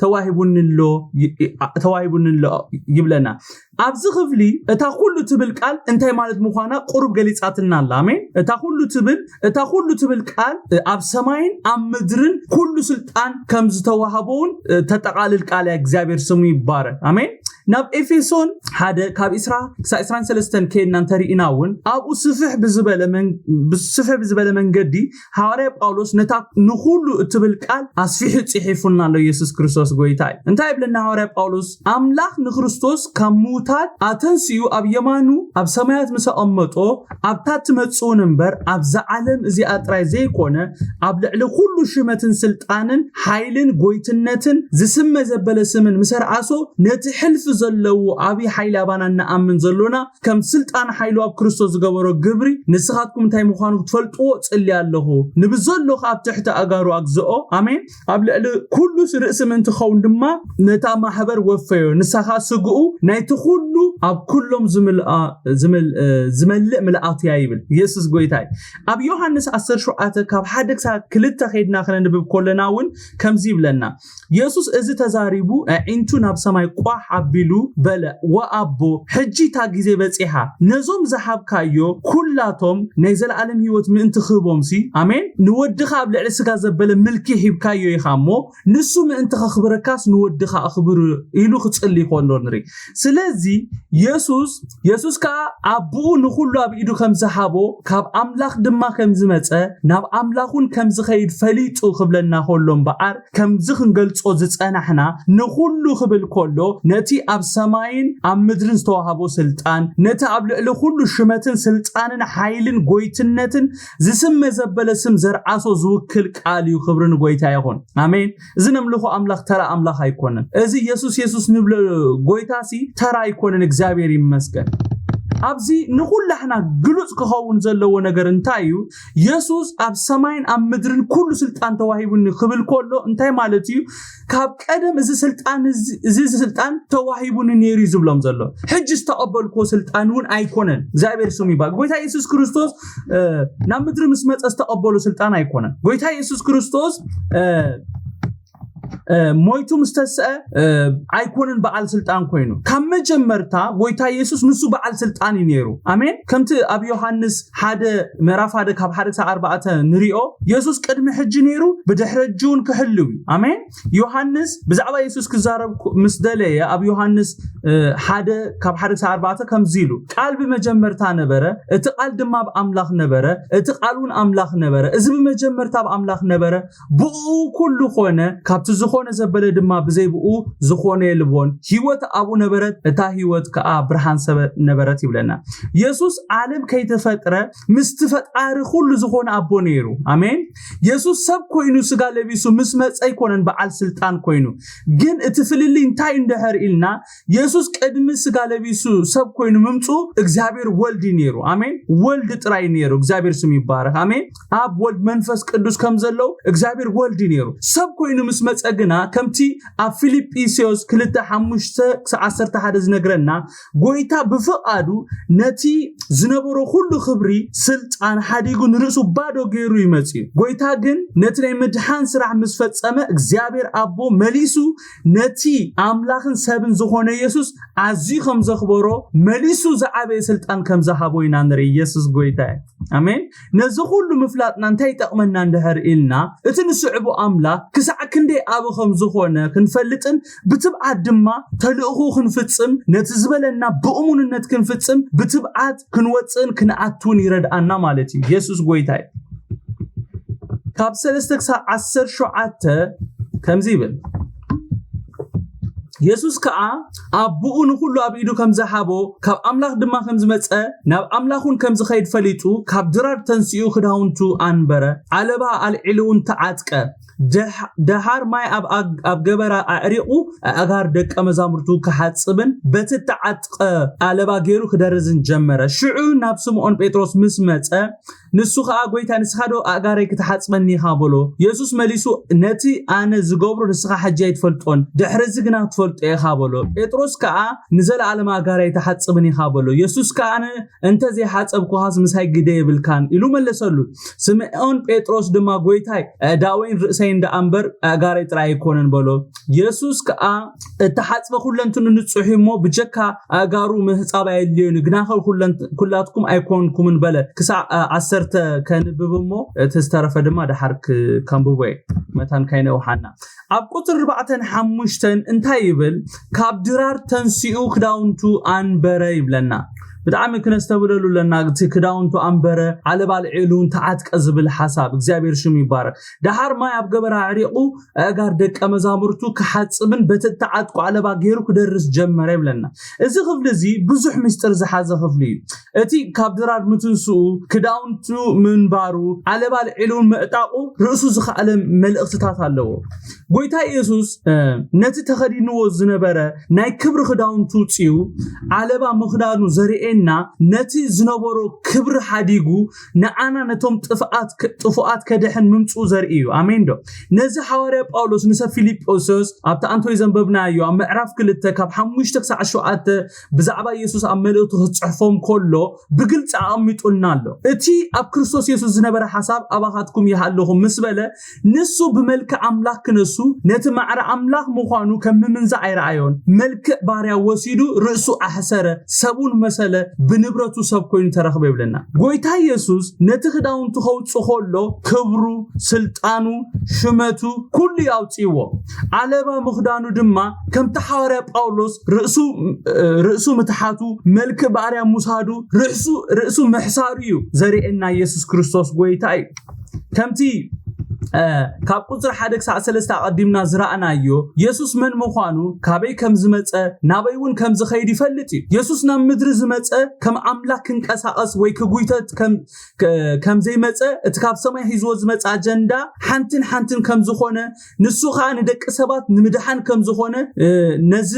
ተዋሂቡኒ ኣሎ፣ ይ-፣ ይ-፣ ተዋሂቡኒ ኣሎ ይብለና። ኣብዚ ክፍሊ እታ ኩሉ ትብል ቃል እንታይ ማለት ምዃና ቁሩብ ገሊጻትልና ኣላ። ኣሜን። እታ ኩሉ ትብል፣ እታ ኩሉ ትብል ቃል፣ እ፣ ኣብ ሰማይን ኣብ ምድርን ኩሉ ስልጣን ከም ዝተዋህቦ እውን፣ እ፣ ተጠቓልል ቃል እያ። እግዚኣብሔር ስሙ ይባረክ። ኣሜን። ናብ ኤፌሶን ሓደ ካብ ዕስራ ክሳብ ዕስራን ሰለስተን ከይድና እንተሪእና እውን ኣብኡ ስፍሕ ብዝበለ መን-፣ ስፍሕ ብዝበለ መንገዲ ሃዋርያ ጳውሎስ ነታ ንኹሉ እትብል ቃል ኣስፊሑ ጽሒፉልና ኣሎ። ኢየሱስ ክርስቶስ ጎይታ እዩ። እንታይ ይብለና ሃዋርያ ጳውሎስ? ኣምላኽ ንክርስቶስ ካብ ምዉታት ኣተንሲኡ ኣብ የማኑ ኣብ ሰማያት ምስ ኣቐመጦ፣ ኣብታ ትመጽእ እውን እምበር ኣብዛ ዓለም እዚኣ ጥራይ ዘይኮነ፣ ኣብ ልዕሊ ኩሉ ሽመትን ስልጣንን ሓይልን ጎይትነትን ዝስመ ዘበለ ስምን ምስ ኣርኣሶ፣ ነቲ ሕልፊ ዘለዎ ዓብዪ ሓይሊ ኣባና እንኣምን ዘሎና፣ ከም ስልጣን ሓይሉ ኣብ ክርስቶስ ዝገበሮ ግብሪ ንስኻትኩም እንታይ ምዃኑ ክትፈልጥዎ ጽሊ ኣለኹ። ንብዘሎ ከኣ ኣብ ትሕቲ ኣጋሩ ኣግዝኦ። ኣሜን። ኣብ ልዕሊ ኩሉ ርእሲ ምእንቲ ክኸውን ድማ ነታ ማሕበር ወፈዮ። ንሳ ኸኣ ስግኡ ናይቲ ኩሉ ኣብ ኩሎም ዝምልኣ፣ ዝምል-፣ እ፣ ዝመልእ ምልኣቱ እያ ይብል። ኢየሱስ ጎይታ እዩ። ኣብ ዮሃንስ ዓሰርተ ሸውዓተ ካብ ሓደ ክሳብ ክልተ ከይድና ክነንብብ ከለና እውን ከምዚ ይብለና። የሱስ እዚ ተዛሪቡ፣ ኣዒንቱ ናብ ሰማይ ቋሕ ኣቢሉ በለ፣ "ወኣቦ፣ ሕጂ እታ ግዜ በጺሓ። ነዞም ዝሃብካዮ ኩላቶም ናይ ዘለኣለም ህይወት ምእንቲ ክህቦምሲ፣ ኣሜን፣ ንወድኻ ኣብ ልዕሊ ስጋ ዘበለ ምልኪ ሂብካዮ ኢኻ እሞ፣ ንሱ ምእንቲ ከኽብረካስ ንወድኻ ኣኽብር" ኢሉ ክጽሊ ከሎ ንርኢ። ስለዚ የሱስ፣ የሱስ ከኣ ኣቦኡ ንኹሉ ኣብ ኢዱ ከም ዝሃቦ፣ ካብ ኣምላኽ ድማ ከም ዝመጸ፣ ናብ ኣምላኽ እውን ከም ዝኸይድ ፈሊጡ ክብለና ከሎ እምበኣር፣ ከምዚ ክንገልጾ ዝጸናሕና፣ ንኹሉ ክብል ከሎ፣ ነቲ ኣብ ሰማይን ኣብ ምድርን ዝተዋህቦ ስልጣን፣ ነቲ ኣብ ልዕሊ ኩሉ ሽመትን ስልጣንን ሓይልን ጎይትነትን ዝስመ ዘበለ ስም ዘርዓሶ ዝውክል ቃል እዩ። ክብሪ ንጎይታ ይኹን። ኣሜን። እዚ ነምልኾ ኣምላኽ ተራ ኣምላኽ ኣይኮነን። እዚ የሱስ የሱስ ንብሎ ጎይታ ሲ ተራ ኣይኮነን። እግዚኣብሔር ይመስገን። ኣብዚ ንኹላሕና ግሉጽ ክኸውን ዘለዎ ነገር እንታይ እዩ? የሱስ ኣብ ሰማይን ኣብ ምድርን ኩሉ ስልጣን ተዋሂቡኒ ክብል ከሎ እንታይ ማለት እዩ? ካብ ቀደም እዚ ስልጣን እዚ እዚ ስልጣን ተዋሂቡኒ ነይሩ እዩ ዝብሎም ዘሎ። ሕጂ ዝተቐበልኩዎ ስልጣን እውን ኣይኮነን። እግዚኣብሔር ስሙ ይባል። ጎይታ የሱስ ክርስቶስ ናብ ምድሪ ምስ መፀ ዝተቐበሎ ስልጣን ኣይኮነን። ጎይታ የሱስ ክርስቶስ ሞይቱ ምስ ተስአ ኣይኮነን በዓል ስልጣን ኮይኑ። ካብ መጀመርታ ጎይታ የሱስ ንሱ በዓል ስልጣን እዩ ነይሩ። ኣሜን። ከምቲ ኣብ ዮሃንስ ሓደ ምዕራፍ ሓደ ካብ ሓደ ክሳብ ኣርባዕተ ንሪኦ፣ የሱስ ቅድሚ ሕጂ ነይሩ፣ ብድሕሪ ሕጂ እውን ክህልው እዩ። ኣሜን። ዮሃንስ ብዛዕባ የሱስ ክዛረብ ምስ ደለየ ኣብ ዮሃንስ ሓደ ካብ ሓደ ክሳብ ኣርባዕተ ከምዚ ኢሉ፣ ቃል ብመጀመርታ ነበረ፣ እቲ ቃል ድማ ኣብ ኣምላኽ ነበረ፣ እቲ ቃል እውን ኣምላኽ ነበረ፣ እዚ ብመጀመርታ ኣብ ኣምላኽ ነበረ፣ ብኡ ኩሉ ኮነ፣ ካብቲ ዝኾነ ዘበለ ድማ ብዘይ ብኡ ዝኾነ የልቦን። ህይወት ኣብኡ ነበረት፣ እታ ህይወት ከኣ ብርሃን ሰብ ነበረት ይብለና። የሱስ ዓለም ከይተፈጥረ ምስቲ ፈጣሪ ኩሉ ዝኾነ ኣቦ ነይሩ። ኣሜን። የሱስ ሰብ ኮይኑ ስጋ ለቢሱ ምስ መጸ ኣይኮነን በዓል ስልጣን ኮይኑ። ግን እቲ ፍልልይ እንታይ እንድሕር ኢልና፣ የሱስ ቅድሚ ስጋ ለቢሱ ሰብ ኮይኑ ምምፁ እግዚኣብሔር ወልድ እዩ ነይሩ። ኣሜን። ወልድ ጥራይ ነይሩ። እግዚኣብሔር ስም ይባረክ። ኣሜን። ኣብ ወልድ መንፈስ ቅዱስ ከም ዘለው እግዚኣብሔር ወልድ ነይሩ። ሰብ ኮይኑ ምስ መፀ ግና ከምቲ ኣብ ፊልጵስዮስ ክልተ ሓሙሽተ ክሳብ ዓሰርተ ሓደ ዝነግረና ጎይታ ብፍቓዱ ነቲ ዝነበሮ ኩሉ ክብሪ ስልጣን ሓዲጉ ንርእሱ ባዶ ገይሩ ይመጽእ እዩ። ጎይታ ግን ነቲ ናይ ምድሓን ስራሕ ምስ ፈጸመ እግዚኣብሔር ኣቦ መሊሱ ነቲ ኣምላኽን ሰብን ዝኾነ የሱስ ኣዝዩ ከም ዘኽበሮ መሊሱ ዝዓበየ ስልጣን ከም ዝሃቦ ኢና ንርኢ። የሱስ ጎይታ እዩ። ኣሜን። ነዚ ኩሉ ምፍላጥና እንታይ ይጠቕመና እንድሕር ኢልና፣ እቲ ንስዕቦ ኣምላኽ ክሳዕ ክንደይ ዓቢ ከም ዝኾነ ክንፈልጥን ብትብዓት ድማ ተልእኹ ክንፍጽም፣ ነቲ ዝበለና ብእሙንነት ክንፍጽም ብትብዓት ክንወጽእን ክንኣትውን ይረድኣና ማለት እዩ። የሱስ ጎይታ እዩ። ካብ ሰለስተ ክሳብ ዓሰርተ ሸውዓተ ከምዚ ይብል። የሱስ ከኣ ኣቦኡ ንኹሉ ኣብ ኢዱ ከም ዝሃቦ ካብ ኣምላኽ ድማ ከም ዝመጸ ናብ ኣምላኽ እውን ከም ዝኸይድ ፈሊጡ ካብ ድራር ተንሲኡ ክዳውንቱ ኣንበረ፣ ዓለባ ኣልዒሉ እውን ተዓጥቀ። ደሓር ማይ ኣብ ገበራ ኣዕሪቑ ኣእጋር ደቀ መዛሙርቱ ክሓጽብን በቲ እተዓጥቀ ዓለባ ገይሩ ክደርዝን ጀመረ። ሽዑ ናብ ስምዖን ጴጥሮስ ምስ መጸ ንሱ ኸኣ ጎይታ ንስኻ ዶ ኣእጋረይ ክትሓጽበኒ ኢኻ በሎ። የሱስ መሊሱ ነቲ ኣነ ዝገብሮ ንስኻ ሕጂ ኣይትፈልጦን ድሕሪ እዚ ግና ክትፈልጦ ኢኻ በሎ። ጴጥሮስ ከኣ ንዘለኣለም ኣእጋረይ ኣይትሓጽብን ኢኻ በሎ። የሱስ ከኣ ኣነ እንተ ዘይሓጸብኩኻስ ምሳይ ግደ የብልካን ኢሉ መለሰሉ። ስምዖን ጴጥሮስ ድማ ጎይታይ ኣእዳወይን ርእሰይን ደኣ እምበር ኣእጋረይ ጥራይ ኣይኮነን በሎ። የሱስ ከኣ እተሓጽበ ኩለንትኑ ንጹሕ እዩ እሞ ብጀካ ኣእጋሩ ምህጻብ ኣየድልዮን እዩ፣ ግናኸ ኩላትኩም ኣይኮንኩምን በለ። ክሳዕ ዓሰርተ ከንብብ እሞ እቲ ዝተረፈ ድማ ደሓር ከንብቦ እየ መታን ከይነውሓና። ኣብ ቁፅሪ ኣርባዕተን ሓሙሽተን እንታይ ይብል? ካብ ድራር ተንሲኡ ክዳውንቱ ኣንበረ ይብለና። ብጣዕሚ ክነስተብለሉ ኣለና። እቲ ክዳውንቱ ኣንበረ ዓለባ ኣልዒሉ ተዓጥቀ ዝብል ሓሳብ እግዚኣብሔር ሽም ይባረክ። ደሓር ማይ ኣብ ገበራ ኣዕሪቑ ኣእጋር ደቀ መዛሙርቱ ክሓጽብን በቲ እተዓጥቆ ዓለባ ገይሩ ክደርስ ጀመረ ይብለና። እዚ ክፍሊ እዚ ብዙሕ ምስጢር ዝሓዘ ክፍሊ እዩ። እቲ ካብ ድራር ምትንስኡ፣ ክዳውንቱ ምንባሩ፣ ዓለባ ኣልዒሉ ምዕጣቑ ርእሱ ዝኸኣለ መልእኽትታት ኣለዎ። ጎይታ ኢየሱስ ነቲ ተኸዲንዎ ዝነበረ ናይ ክብሪ ክዳውንቱ ውፅኡ ዓለባ ምኽዳኑ ዘርእየና፣ ነቲ ዝነበሮ ክብሪ ሓዲጉ ንዓና ነቶም ጥፍኣት ጥፉኣት ከድሕን ምምፅኡ ዘርኢ እዩ። ኣሜን ዶ? ነዚ ሓዋርያ ጳውሎስ ንሰብ ፊልጶስዮስ ኣብቲ ኣንቶይ ዘንበብናዮ ኣብ ምዕራፍ ክልተ ካብ ሓሙሽተ ክሳዕ ሸውዓተ ብዛዕባ ኢየሱስ ኣብ መልእኽቱ ክፅሕፎም ከሎ ብግልፂ ኣቐሚጡልና ኣሎ። እቲ ኣብ ክርስቶስ የሱስ ዝነበረ ሓሳብ ኣባኻትኩም ይሃለኹም ምስ በለ፣ ንሱ ብመልክዕ ኣምላኽ ክነሱ ነቲ ማዕረ ኣምላኽ ምዃኑ ከም ምምንዛዕ ኣይረኣዮን። መልክዕ ባርያ ወሲዱ ርእሱ ኣሕሰረ፣ ሰብውን መሰለ፣ ብንብረቱ ሰብ ኮይኑ ተረኽበ ይብለና። ጎይታ የሱስ ነቲ ክዳውንቱ ከውፅእ ከሎ ክብሩ፣ ስልጣኑ፣ ሽመቱ ኩሉ ኣውፅእዎ። ዓለባ ምኽዳኑ ድማ ከምቲ ሓዋርያ ጳውሎስ ርእሱ ርእሱ ምትሓቱ፣ መልክዕ ባርያ ምውሳዱ፣ ርእሱ ርእሱ ምሕሳሩ እዩ ዘርእየና። ኢየሱስ ክርስቶስ ጎይታ እዩ። ከምቲ ካብ ቁፅሪ ሓደ ክሳዕ ሰለስተ ኣቐዲምና ዝረኣናዮ፣ የሱስ መን ምዃኑ፣ ካበይ ከም ዝመፀ፣ ናበይ እውን ከም ዝኸይድ ይፈልጥ እዩ። የሱስ ናብ ምድሪ ዝመፀ ከም ኣምላክ ክንቀሳቐስ ወይ ክጉይተት ከም ዘይመፀ፣ እቲ ካብ ሰማይ ሒዝዎ ዝመፀ ኣጀንዳ ሓንትን ሓንትን ከም ዝኾነ፣ ንሱ ከዓ ንደቂ ሰባት ንምድሓን ከም ዝኾነ ነዚ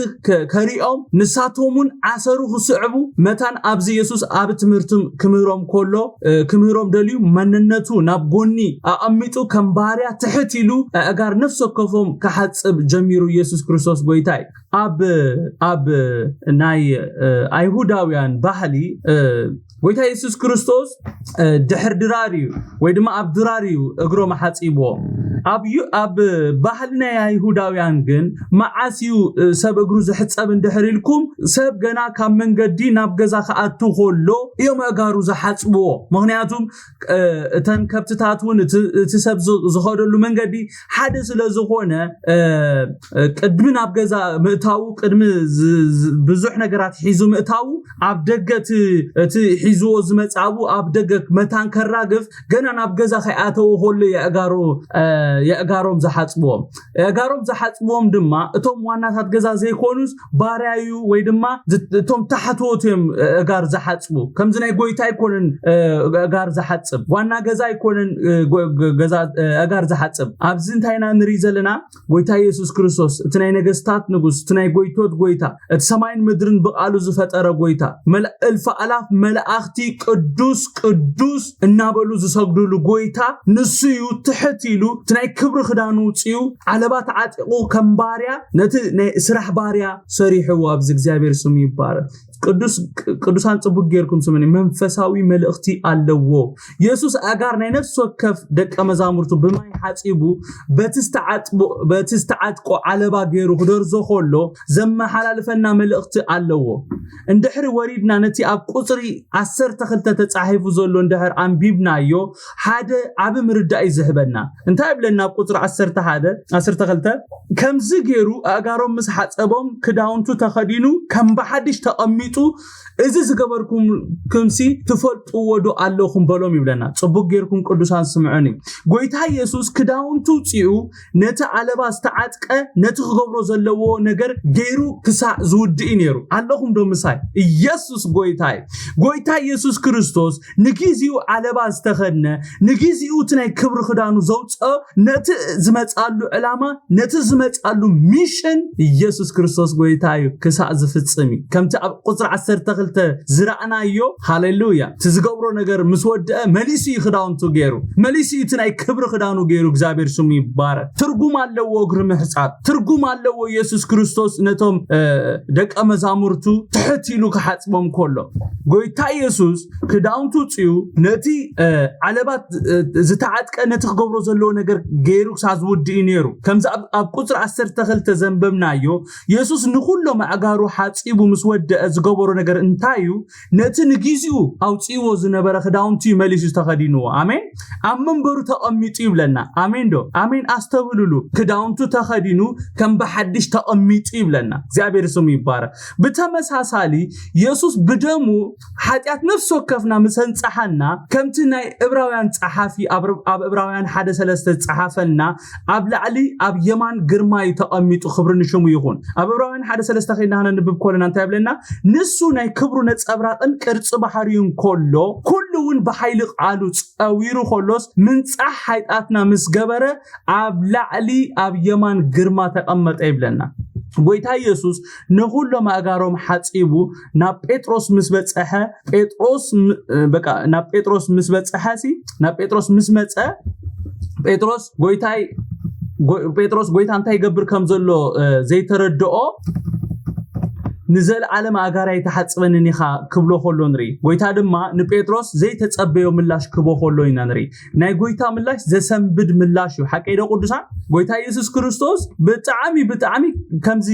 ከሪኦም፣ ንሳቶም እውን ዓሰሩ ክስዕቡ፣ መታን ኣብዚ የሱስ ኣብ ትምህርቱ ክምህሮም ከሎ ክምህሮም ደልዩ መንነቱ ናብ ጎኒ ኣቐሚጡ ከም ባርያ ትሕት ኢሉ ኣእጋር ነፍሲ ወከፎም ክሓፅብ ጀሚሩ። የሱስ ክርስቶስ ጎይታ እዩ። ኣብ ኣብ ናይ ኣይሁዳውያን ባህሊ ጎይታ የሱስ ክርስቶስ ድሕር ድራር እዩ ወይ ድማ ኣብ ድራር እዩ እግሮም ሓፂብዎ። ኣብ ባህሊ ናይ ኣይሁዳውያን ግን መዓስ እዩ ሰብ እግሩ ዝሕፀብ እንድሕር ኢልኩም፣ ሰብ ገና ካብ መንገዲ ናብ ገዛ ክኣቱ ከሎ እዮም ኣእጋሩ ዝሓፅብዎ። ምክንያቱም እተን ከብትታት እውን እቲ ሰብ ዝኸደሉ መንገዲ ሓደ ስለ ዝኾነ ቅድሚ ናብ ገዛ ምእታዉ፣ ቅድሚ ብዙሕ ነገራት ሒዙ ምእታዉ፣ ኣብ ደገ እቲ ሒዝዎ ዝመጻቡ ኣብ ደገ መታን ከራግፍ ገና ናብ ገዛ ከይኣተዉ ከሎ የእጋሮም ዝሓጽብዎም። የእጋሮም ዝሓጽብዎም ድማ እቶም ዋናታት ገዛ ዘይኮኑስ ባርያዩ ወይ ድማ እቶም ታሕተዎት እዮም እጋር ዝሓጽቡ። ከምዚ ናይ ጎይታ ኣይኮነን እጋር ዝሓጽብ፣ ዋና ገዛ ኣይኮነን እጋር ዝሓጽብ። ኣብዚ እንታይ ኢና ንርኢ ዘለና? ጎይታ የሱስ ክርስቶስ እቲ ናይ ነገስታት ንጉስ፣ እቲ ናይ ጎይቶት ጎይታ፣ እቲ ሰማይን ምድርን ብቓሉ ዝፈጠረ ጎይታ፣ እልፍ ኣላፍ መላእኽቲ ቅዱስ ቅዱስ እናበሉ ዝሰግዱሉ ጎይታ ንሱ እዩ። ትሕት ኢሉ እቲ ናይ ክብሪ ክዳኑ ውፅኡ ዓለባ ተዓጢቑ ከም ባርያ ነቲ ናይ ስራሕ ባርያ ሰሪሕዎ። ኣብዚ እግዚኣብሔር ስሙ ይባረክ። ቅዱሳን ጽቡቅ ጌርኩም ስምኒ መንፈሳዊ መልእኽቲ ኣለዎ። የሱስ ኣጋር ናይ ነፍሲ ወከፍ ደቀ መዛሙርቱ ብማይ ሓጺቡ በቲ ዝተዓጥቆ ዓለባ ገይሩ ክደርዞ ከሎ ዘመሓላልፈና መልእኽቲ ኣለዎ። እንድሕሪ ወሪድና ነቲ ኣብ ቁጽሪ ዓሰርተ ክልተ ተጻሒፉ ዘሎ እንድሕር ኣንቢብናዮ ሓደ ዓቢ ምርዳእ እዩ ዝህበና። እንታይ ይብለና ኣብ ቁጽሪ ዓሰርተ ሓደ ዓሰርተ ክልተ? ከምዚ ገይሩ ኣእጋሮም ምስ ሓጸቦም ክዳውንቱ ተኸዲኑ ከም ብሓድሽ ተቐሚጡ እዚ ዝገበርኩም ክምሲ ትፈልጥዎ ዶ ኣለኹም በሎም ይብለና። ጽቡቅ ጌርኩም ቅዱሳን ስምዑኒ። ጎይታ ኢየሱስ ክዳውንቱ ውጽኡ ነቲ ዓለባ ዝተዓጥቀ ነቲ ክገብሮ ዘለዎ ነገር ገይሩ ክሳዕ ዝውድእ ነይሩ። ኣለኹም ዶ ምሳይ? ኢየሱስ ጎይታይ። ጎይታ ኢየሱስ ክርስቶስ ንጊዜኡ ዓለባ ዝተኸድነ ንጊዜኡ እቲ ናይ ክብሪ ክዳኑ ዘውፅኦ ነቲ ዝመፃሉ ዕላማ ነቲ ዝመፃሉ ሚሽን ኢየሱስ ክርስቶስ ጎይታ እዩ ክሳዕ ዝፍፅም እዩ። ከምቲ ኣብ ቁፅሪ ዓሰርተ ክልተ ዝረኣናዮ ሃሌሉያ እቲ ዝገብሮ ነገር ምስ ወደአ መሊሱ እዩ ክዳውንቱ ገይሩ መሊሱ እዩ እቲ ናይ ክብሪ ክዳኑ ገይሩ። እግዚኣብሔር ስሙ ይባረክ። ትርጉም ኣለዎ እግሪ ምሕፃብ ትርጉም ኣለዎ። ኢየሱስ ክርስቶስ ነቶም ደቀ መዛሙርቱ ትሕት ኢሉ ክሓፅቦም ከሎ ጎይታ ኢየሱስ ክዳውንቱ ውፅኡ ነቲ ዓለባት ዝተዓጥቀ ነቲ ክገብሮ ዘለዎ ነገር ገይሩ ክሳብ ዝውድእ እዩ ነይሩ። ከምዚ ኣብ ቁፅሪ ዓሰርተ ክልተ ዘንበብናዮ የሱስ ንኩሎም ኣእጋሩ ሓፂቡ ምስ ወደአ ዝገበሮ ነገር እንታይ እዩ? ነቲ ንጊዜኡ ኣውፅእዎ ዝነበረ ክዳውንቱ እዩ መሊሱ ዝተኸዲንዎ። ኣሜን። ኣብ መንበሩ ተቐሚጡ ይብለና። ኣሜን ዶ? ኣሜን። ኣስተብልሉ። ክዳውንቱ ተኸዲኑ ከም ብሓድሽ ተቐሚጡ ይብለና። እግዚኣብሔር ስሙ ይባረክ። ብተመሳሳሊ የሱስ ብደሙ ሓጢኣት ነፍሲ ወከፍና ምስ ኣንጻሓና ከምቲ ናይ እብራውያን ጸሓፊ ኣብ እብራውያን ሓደ ሰለስተ ዝጸሓፈልና ኣብ ላዕሊ ኣብ የማን ግርማ እዩ ተቐሚጡ። ክብሪ ንሽሙ ይኹን። ኣብ እብራውያን ሓደ ሰለስተ ከይድና ክነንብብ ከለና እንታይ ይብለና? ንሱ ናይ ክብሩ ነጸብራቕን ቅርጺ ባህርዩን ከሎ ኩሉ እውን ብሓይሊ ቃሉ ጸዊሩ ከሎስ ምንጻሕ ሓጢኣትና ምስ ገበረ ኣብ ላዕሊ ኣብ የማን ግርማ ተቐመጠ ይብለና። ጎይታ ኢየሱስ ንኹሎም ኣእጋሮም ሓጺቡ ናብ ጴጥሮስ ምስ በጸሐ ጴጥሮስ በቃ ናብ ጴጥሮስ ምስ በጸሐ ሲ ናብ ጴጥሮስ ምስ መጸ ጴጥሮስ ጎይታይ ጴጥሮስ ጎይታ እንታይ ይገብር ከም ዘሎ ዘይተረድኦ ንዘለዓለም ኣእጋራይ ተሓጽበንን ኢኻ ክብሎ ከሎ ንርኢ። ጎይታ ድማ ንጴጥሮስ ዘይተጸበዮ ምላሽ ክቦ ከሎ ኢና ንርኢ። ናይ ጎይታ ምላሽ ዘሰንብድ ምላሽ እዩ። ሓቀይ ዶ ቅዱሳን? ጎይታ ኢየሱስ ክርስቶስ ብጣዕሚ ብጣዕሚ ከምዚ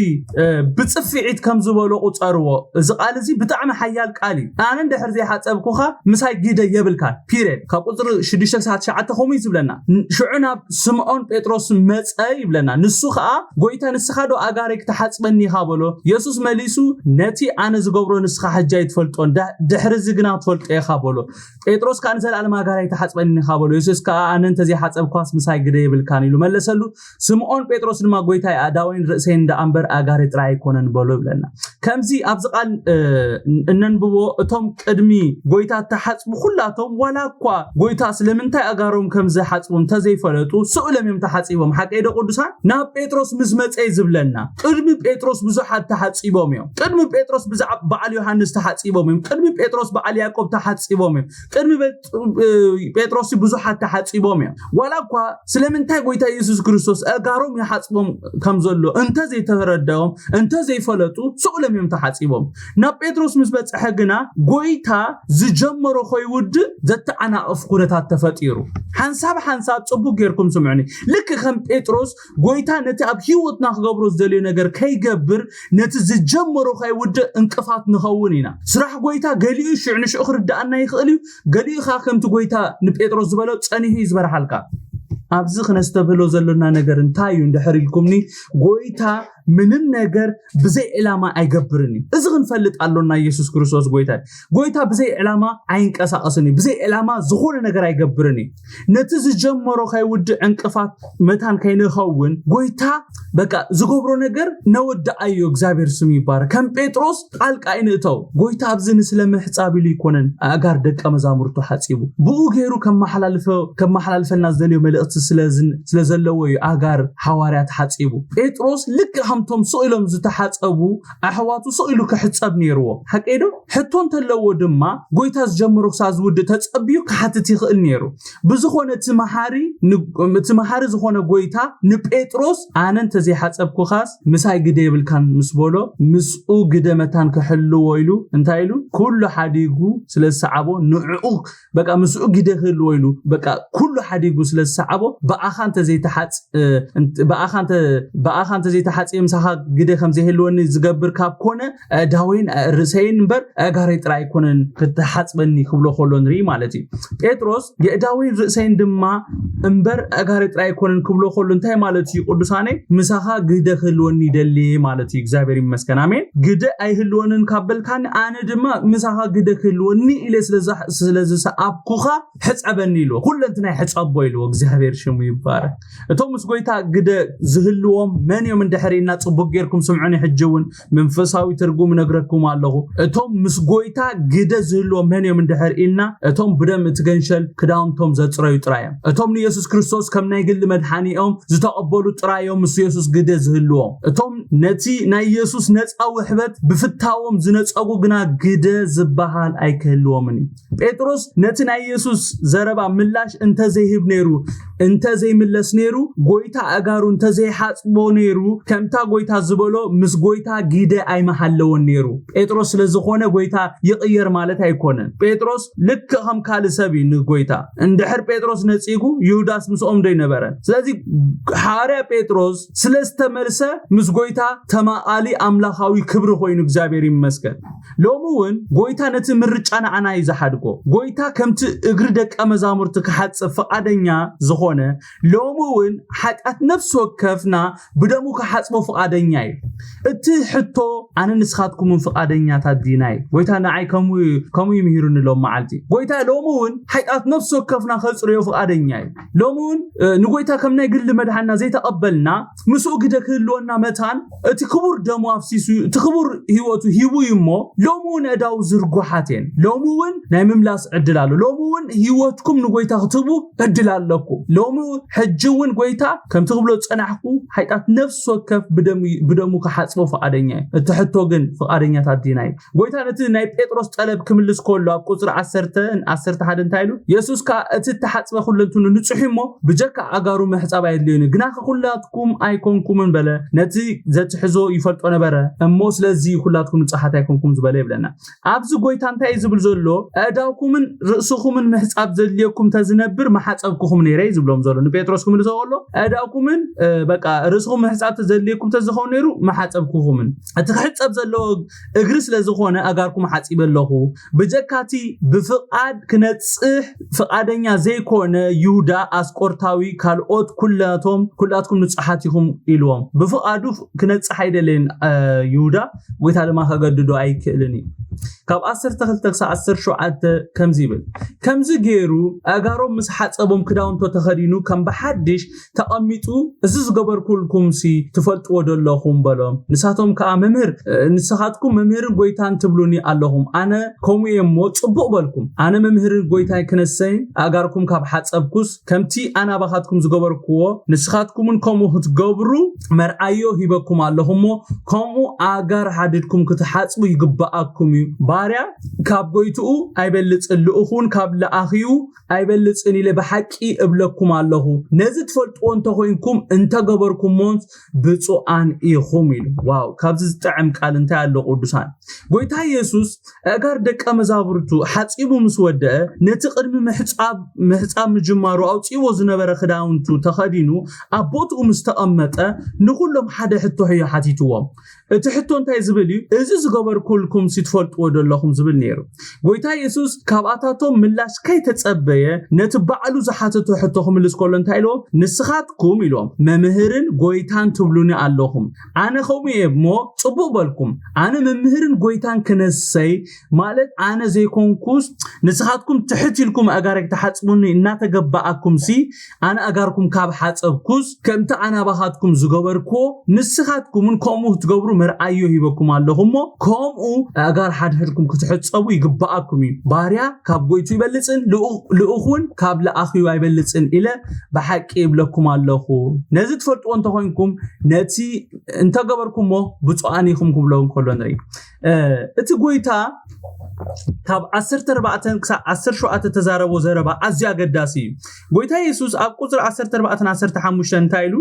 ብጽፍዒት ከም ዝበሎ ቁጸርዎ። እዚ ቃል እዚ ብጣዕሚ ሓያል ቃል እዩ። ኣነ እንድሕር ዘይሓጸብኩኻ ምሳይ ግደ የብልካን። ፒሬድ። ካብ ቁፅሪ ሽዱሽተ ክሳብ ትሽዓተ ከምኡ እዩ ዝብለና። ሽዑ ናብ ስምዖን ጴጥሮስ መፀ ይብለና። ንሱ ከዓ ጎይታ ንስኻ ዶ ኣጋረይ ክትሓፅበኒ ኢኻ በሎ። የሱስ መሊሱ ነቲ ኣነ ዝገብሮ ንስኻ ሕጂ ኣይትፈልጦን፣ ድሕሪ እዚ ግና ትፈልጦ ኢኻ በሎ። ጴጥሮስ ከኣ ንዘለኣለም ኣጋር ኣይትሓጽበኒ ኢኻ በሎ። የሱስ ከኣ ኣነ እንተዘይሓጸብኳስ ምሳይ ግደ የብልካን ኢሉ መለሰሉ። ስምዖን ጴጥሮስ ድማ ጎይታይ ኣእዳወይን ርእሰይን ደኣ እምበር ኣጋሪ ጥራይ ኣይኮነን በሎ ይብለና። ከምዚ ኣብዚ ቃል እነንብቦ እቶም ቅድሚ ጎይታ እተሓጽቡ ኩላቶም ዋላ እኳ ጎይታ ስለምንታይ ኣጋሮም ከም ዝሓጽቡ እንተዘይፈለጡ ስእሎም እዮም ተሓጺቦም። ሓቀይ ዶ ቅዱሳን? ናብ ጴጥሮስ ምስ መጸ እዩ ዝብለና። ቅድሚ ጴጥሮስ ብዙሓት ተሓጺቦም እዮም። ቅድሚ ጴጥሮስ ብዛዕባ በዓል ዮሃንስ ተሓጺቦም እዮም። ቅድሚ ጴጥሮስ በዓል ያዕቆብ ተሓጺቦም እዮም። ቅድሚ ጴጥሮስ ብዙሓት ተሓጺቦም እዮም። ዋላ እኳ ስለምንታይ ጎይታ የሱስ ክርስቶስ ኣእጋሮም ይሓጽቦም ከም ዘሎ እንተ ዘይተረዳኦም እንተ ዘይፈለጡ ስቕሎም እዮም ተሓጺቦም። ናብ ጴጥሮስ ምስ በጽሐ ግና ጎይታ ዝጀመሮ ከይውድእ ዘተዓናቕፍ ኩነታት ተፈጢሩ። ሓንሳብ ሓንሳብ ጽቡቅ ጌርኩም ስምዑኒ። ልክ ከም ጴጥሮስ ጎይታ ነቲ ኣብ ህይወትና ክገብሮ ዝደልዮ ነገር ከይገብር ነቲ ዝጀመሮ ከይውድእ እንቅፋት ንኸውን ኢና። ስራሕ ጎይታ ገሊኡ ሽዕ ንሽዑ ክርድኣና ይኽእል እዩ። ገሊኡ ኸዓ ከምቲ ጎይታ ንጴጥሮስ ዝበሎ ጸኒሑ እዩ ዝበርሃልካ። ኣብዚ ክነስተብህሎ ዘሎና ነገር እንታይ እዩ እንድሕር ኢልኩምኒ፣ ጎይታ ምንም ነገር ብዘይ ዕላማ ኣይገብርን እዩ። እዚ ክንፈልጥ ኣሎና። ኢየሱስ ክርስቶስ ጎይታ እዩ። ጎይታ ብዘይ ዕላማ ኣይንቀሳቐስን እዩ። ብዘይ ዕላማ ዝኾነ ነገር ኣይገብርን እዩ። ነቲ ዝጀመሮ ከይውድእ ዕንቅፋት መታን ከይንኸውን ጎይታ በቃ ዝገብሮ ነገር ነወድኣዮ። እግዚኣብሔር ስም ይባረክ። ከም ጴጥሮስ ጣልቃ ኣይንእተው። ጎይታ ኣብዚ ንስለ ምሕጻብ ኢሉ ኣይኮነን ኣእጋር ደቀ መዛሙርቱ ሓጺቡ። ብኡ ገይሩ ከመሓላልፈ-፣ ከመሓላልፈልና ዝደልዮ መልእኽቲ ስለ ዝን-፣ ስለ ዘለዎ እዩ ኣእጋር ሓዋርያት ሓጺቡ። ጴጥሮስ ልክዕ ከምቶም ስቕ ኢሎም ዝተሓጸቡ ኣሕዋቱ ስቕ ኢሉ ክሕጸብ ነይርዎ። ሓቀይ ዶ? ሕቶ እንተለዎ ድማ ጎይታ ዝጀመሮ ክሳብ ዝውድእ ተጸብዩ ክሓትት ይኽእል ነይሩ። ብዝኾነ እቲ መሓሪ ን-፣ እቲ መሓሪ ዝኾነ ጎይታ ንጴጥሮስ ኣነ እንተዘይሓጸብኩኻስ ምሳይ ግደ የብልካን ምስ በሎ ምስኡ ግደ መታን ክሕልዎ ኢሉ እንታይ ኢሉ? ኩሉ ሓዲጉ ስለ ዝሰዓቦ ንዕኡ በቃ ምስኡ ግደ ክህልዎ ኢሉ በቃ ኩሉ ሓዲጉ ስለ ዝሰዓቦ ብኣኻ እንተዘይተሓጽ-፣ እ፣ እንት-፣ ብኣኻ እንተ-፣ ብኣኻ እንተዘይተሓጽየ ምሳኻ ግደ ከም ዘይህልወኒ ዝገብር ካብ ኮነ ኣእዳወይን ኣርእሰይን እምበር ኣእጋረይ ጥራይ ኣይኮነን ክትሓጽበኒ ክብሎ ከሎ ንርኢ ማለት እዩ። ጴጥሮስ የእዳወይን ርእሰይን ድማ እምበር ኣእጋረይ ጥራይ ኣይኮነን ክብሎ ከሎ እንታይ ማለት እዩ? ቅዱሳነይ ምሳኻ ግደ ክህልወኒ ይደሊ ማለት እዩ። እግዚኣብሔር ይመስገን። ኣሜን። ግደ ኣይህልወንን ካብ በልካኒ ኣነ ድማ ምሳኻ ግደ ክህልወኒ ኢለ ስለ ዝሓ-፣ ስለ ዝሰኣብኩኻ ሕጸበኒ ኢልዎ። ኩለንትናይ ሕጸቦ ኢልዎ። እግዚኣብሔር ሽሙ ይባረክ። እቶም ምስ ጎይታ ግደ ዝህልዎም መን እዮም እንድሕር ኢልና ጽቡቅ ጌርኩም ስምዑኒ። ሕጂ እውን መንፈሳዊ ትርጉም እነግረኩም ኣለኹ። እቶም ምስ ጎይታ ግደ ዝህልዎም መን እዮም እንድሕር ኢልና እቶም ብደም እቲ ገንሸል ክዳውንቶም ዘጽረዩ ጥራይ እዮም። እቶም ንየሱስ ክርስቶስ ከም ናይ ግሊ መድሓኒኦም ዝተቐበሉ ጥራይ እዮም ምስ የሱስ ግደ ዝህልዎም። እቶም ነቲ ናይ የሱስ ነጻ ውሕበት ብፍታዎም ዝነጸጉ ግና ግደ ዝበሃል ኣይክህልዎምን እዩ። ጴጥሮስ ነቲ ናይ የሱስ ዘረባ ምላሽ እንተ ዘይህብ ነይሩ፣ እንተ ዘይምለስ ነይሩ፣ ጎይታ ኣእጋሩ እንተ ዘይሓጽቦ ነይሩ፣ ከምታ ጎይታ ዝበሎ ምስ ጎይታ ግደ ኣይምሃለዎን ነይሩ። ጴጥሮስ ስለ ዝኾነ ጎይታ ይቕየር ማለት ኣይኮነን። ጴጥሮስ ልክዕ ከም ካልእ ሰብ እዩ ንጎይታ። እንድሕር ጴጥሮስ ነጺጉ፣ ይሁዳስ ምስኦም ዶ ኣይነበረን? ስለዚ ሓዋርያ ጴጥሮስ ስለ ዝተመልሰ ምስ ጎይታ ተማቓሊ ኣምላኻዊ ክብሪ ኮይኑ እግዚኣብሔር ይመስገን። ሎሚ እውን ጎይታ ነቲ ምርጫ ንዓና እዩ ዝሓድጎ። ጎይታ ከምቲ እግሪ ደቀ መዛሙርቲ ክሓጽብ ፍቓደኛ ዝኾነ፣ ሎሚ እውን ሓጢኣት ነፍሲ ወከፍና ብደሙ ክሓጽቦ ፍቓደኛ እዩ። እቲ ሕቶ ኣነ ንስኻትኩምን ፍቓደኛታት ዲና እዩ? ጎይታ ንዓይ ከምኡ፣ ከምኡ እዩ ምሂሩኒ ሎም መዓልቲ። ጎይታ ሎሚ እውን ሓጢኣት ነፍሲ ወከፍና ከጽርዮ ፍቓደኛ እዩ። ሎሚ እውን፣ እ፣ ንጎይታ ከም ናይ ግሊ መድሓና ዘይተቐበልና ምስኡ ግደ ክህልወና መታን እቲ ክቡር ደሙ ኣፍሲሱ፣ እቲ ክቡር ህይወቱ ሂቡ እዩ እሞ፣ ሎሚ እውን ኣእዳው ዝርጉሓት እየን። ሎሚ እውን ናይ ምምላስ ዕድል ኣሎ። ሎሚ እውን ህይወትኩም ንጎይታ ክትህቡ ዕድል ኣለኩም። ሎሚ ሕጂ እውን ጎይታ ከምቲ ክብሎ ዝጸናሕኩ ሓጢኣት ነፍሲ ወከፍ ብደሙ፣ ብደሙ ክሓጽቦ ፍቓደኛ እዩ። እቲ ሕቶ ግን ፍቓደኛታት ዲና እዩ? ጎይታ ነቲ ናይ ጴጥሮስ ጠለብ ክምልስ ከሎ ኣብ ቁጽሪ ዓሰርተ፣ ዓሰርተ ሓደ እንታይ ኢሉ? የሱስ ከኣ እቲ እተሓጽበ ኩለንትኑ ንጹሕ እዩ እሞ ብጀካ ኣእጋሩ ምሕጻብ ኣየድልዮን እዩ። ግናኸ ኩላትኩም ኣይኮንኩምን በለ። ነቲ ዘትሕዞ ይፈልጦ ነበረ እሞ ስለዚ ኩላትኩም ንጹሓት ኣይኮንኩም ዝበለ ይብለና። ኣብዚ ጎይታ እንታይ እዩ ዝብል ዘሎ? ኣእዳውኩምን ርእስኹምን ምሕጻብ ዘድልየኩም ተዝነብር ምሓጸብኩኹም ነይረ እዩ ዝብሎም ዘሎ። ንጴጥሮስ ክምልሶ ከሎ ኣእዳውኩምን፣ እ፣ በቃ ርእስኹም ምሕጻብ ተዘድልየኩም ተዝኸውን ነይሩ ሓጸብኩኹምን። እቲ ክሕጸብ ዘለዎ እግሪ ስለ ዝኾነ ኣጋርኩም ሓጺበ ኣለኹ። ብጀካቲ ብፍቓድ ክነጽሕ ፍቓደኛ ዘይኮነ ይሁዳ ኣስቆርታዊ፣ ካልኦት ኩላቶም ኩላትኩም ንጹሓት ኢኹም ኢልዎም። ብፍቓዱ ክነጽሕ ኣይደለየን ይሁዳ፣ ጎይታ ድማ ከገድዶ ኣይክእልን እዩ። ካብ ዓሰርተ ክልተ ክሳብ ዓሰርተ ሸውዓተ ከምዚ ይብል። ከምዚ ገይሩ ኣእጋሮም ምስ ሓጸቦም ክዳውንቶ ተኸዲኑ ከም ብሓድሽ ተቐሚጡ፣ እዚ ዝገበርኩልኩም ሲ ትፈልጥዎ ደለኹም በሎም። ንሳቶም ከኣ መምህር ንስኻትኩም መምህርን ጎይታን ትብሉኒ ኣለኹም። ኣነ ከምኡ እየ እሞ ጽቡቕ በልኩም። ኣነ መምህርን ጎይታይ ክነሰይ ኣእጋርኩም ካብ ሓጸብኩስ ከምቲ ኣናባኻትኩም ዝገበርክዎ ንስኻትኩምን ከምኡ ክትገብሩ መርኣዮ ሂበኩም ኣለኹ እሞ ከምኡ ኣእጋር ሓድድኩም ክትሓጽቡ ይግብኣኩም እዩ። ባርያ ካብ ጎይትኡ ኣይበልጽን፣ ልኡኹን ካብ ለኣኺኡ ኣይበልጽን ኢለ ብሓቂ እብለኩም ኣለኹ። ነዚ ትፈልጥዎ እንተኾይንኩም እንተገበርኩሞን ብፁዓን ኢኹም ኢሉ። ዋው! ካብዚ ዝጥዕም ቃል እንታይ ኣሎ ቅዱሳን? ጎይታ ኢየሱስ ኣእጋር ደቀ መዛብርቱ ሓጺቡ ምስ ወደአ ነቲ ቅድሚ ምሕጻብ ምሕጻብ ምጅማሩ ኣውጺዎ ዝነበረ ክዳውንቱ ተኸዲኑ ኣብ ቦትኡ ምስ ተቐመጠ ንኹሎም ሓደ ሕቶ እዩ ሓቲትዎም። እቲ ሕቶ እንታይ ዝብል እዩ? እዚ ዝገበርኩልኩም ሲ ትፈልጥዎ ደለኹም ዝብል ነይሩ። ጎይታ ኢየሱስ ካብኣታቶም ምላሽ ከይተጸበየ ነቲ ባዕሉ ዝሓተቶ ሕቶ ክምልስ ከሎ እንታይ ኢልዎም? ንስኻትኩም ኢልዎም መምህርን ጎይታን ትብሉኒ ኣለኹም። ኣነ ከምኡ እየ እሞ ጽቡቕ በልኩም። ኣነ መምህርን ጎይታን ክነሰይ ማለት ኣነ ዘይኮንኩስ ንስኻትኩም ትሕት ኢልኩም ኣእጋረይ ክትሓጽቡኒ እናተገባኣኩም ሲ ኣነ ኣእጋርኩም ካብ ሓጸብኩስ ከምቲ ኣናባኻትኩም ዝገበርክዎ ንስኻትኩምን ከምኡ ክትገብሩ መርኣዮ ሂበኩም ኣለኹ እሞ ከምኡ ኣእጋር ሓድሕድኩም ክትሕጸቡ ይግብኣኩም እዩ። ባርያ ካብ ጎይቱ ይበልጽን ልኡ- ልኡኽ እውን ካብ ለኣኺኡ ኣይበልጽን ኢለ ብሓቂ ይብለኩም ኣለኹ። ነዚ ትፈልጥዎ እንተኾይንኩም ነቲ እንተገበርኩሞ ብፁዓን ኢኹም ክብሎ እንከሎ ንርኢ። እቲ ጎይታ ካብ ዓሰርተ ኣርባዕተ ክሳብ ዓሰርተ ሸውዓተ ተዛረቦ ዘረባ ኣዝዩ ኣገዳሲ እዩ። ጎይታ የሱስ ኣብ ቁፅሪ ዓሰርተ ኣርባዕተ ዓሰርተ ሓሙሽተ እንታይ ኢሉ?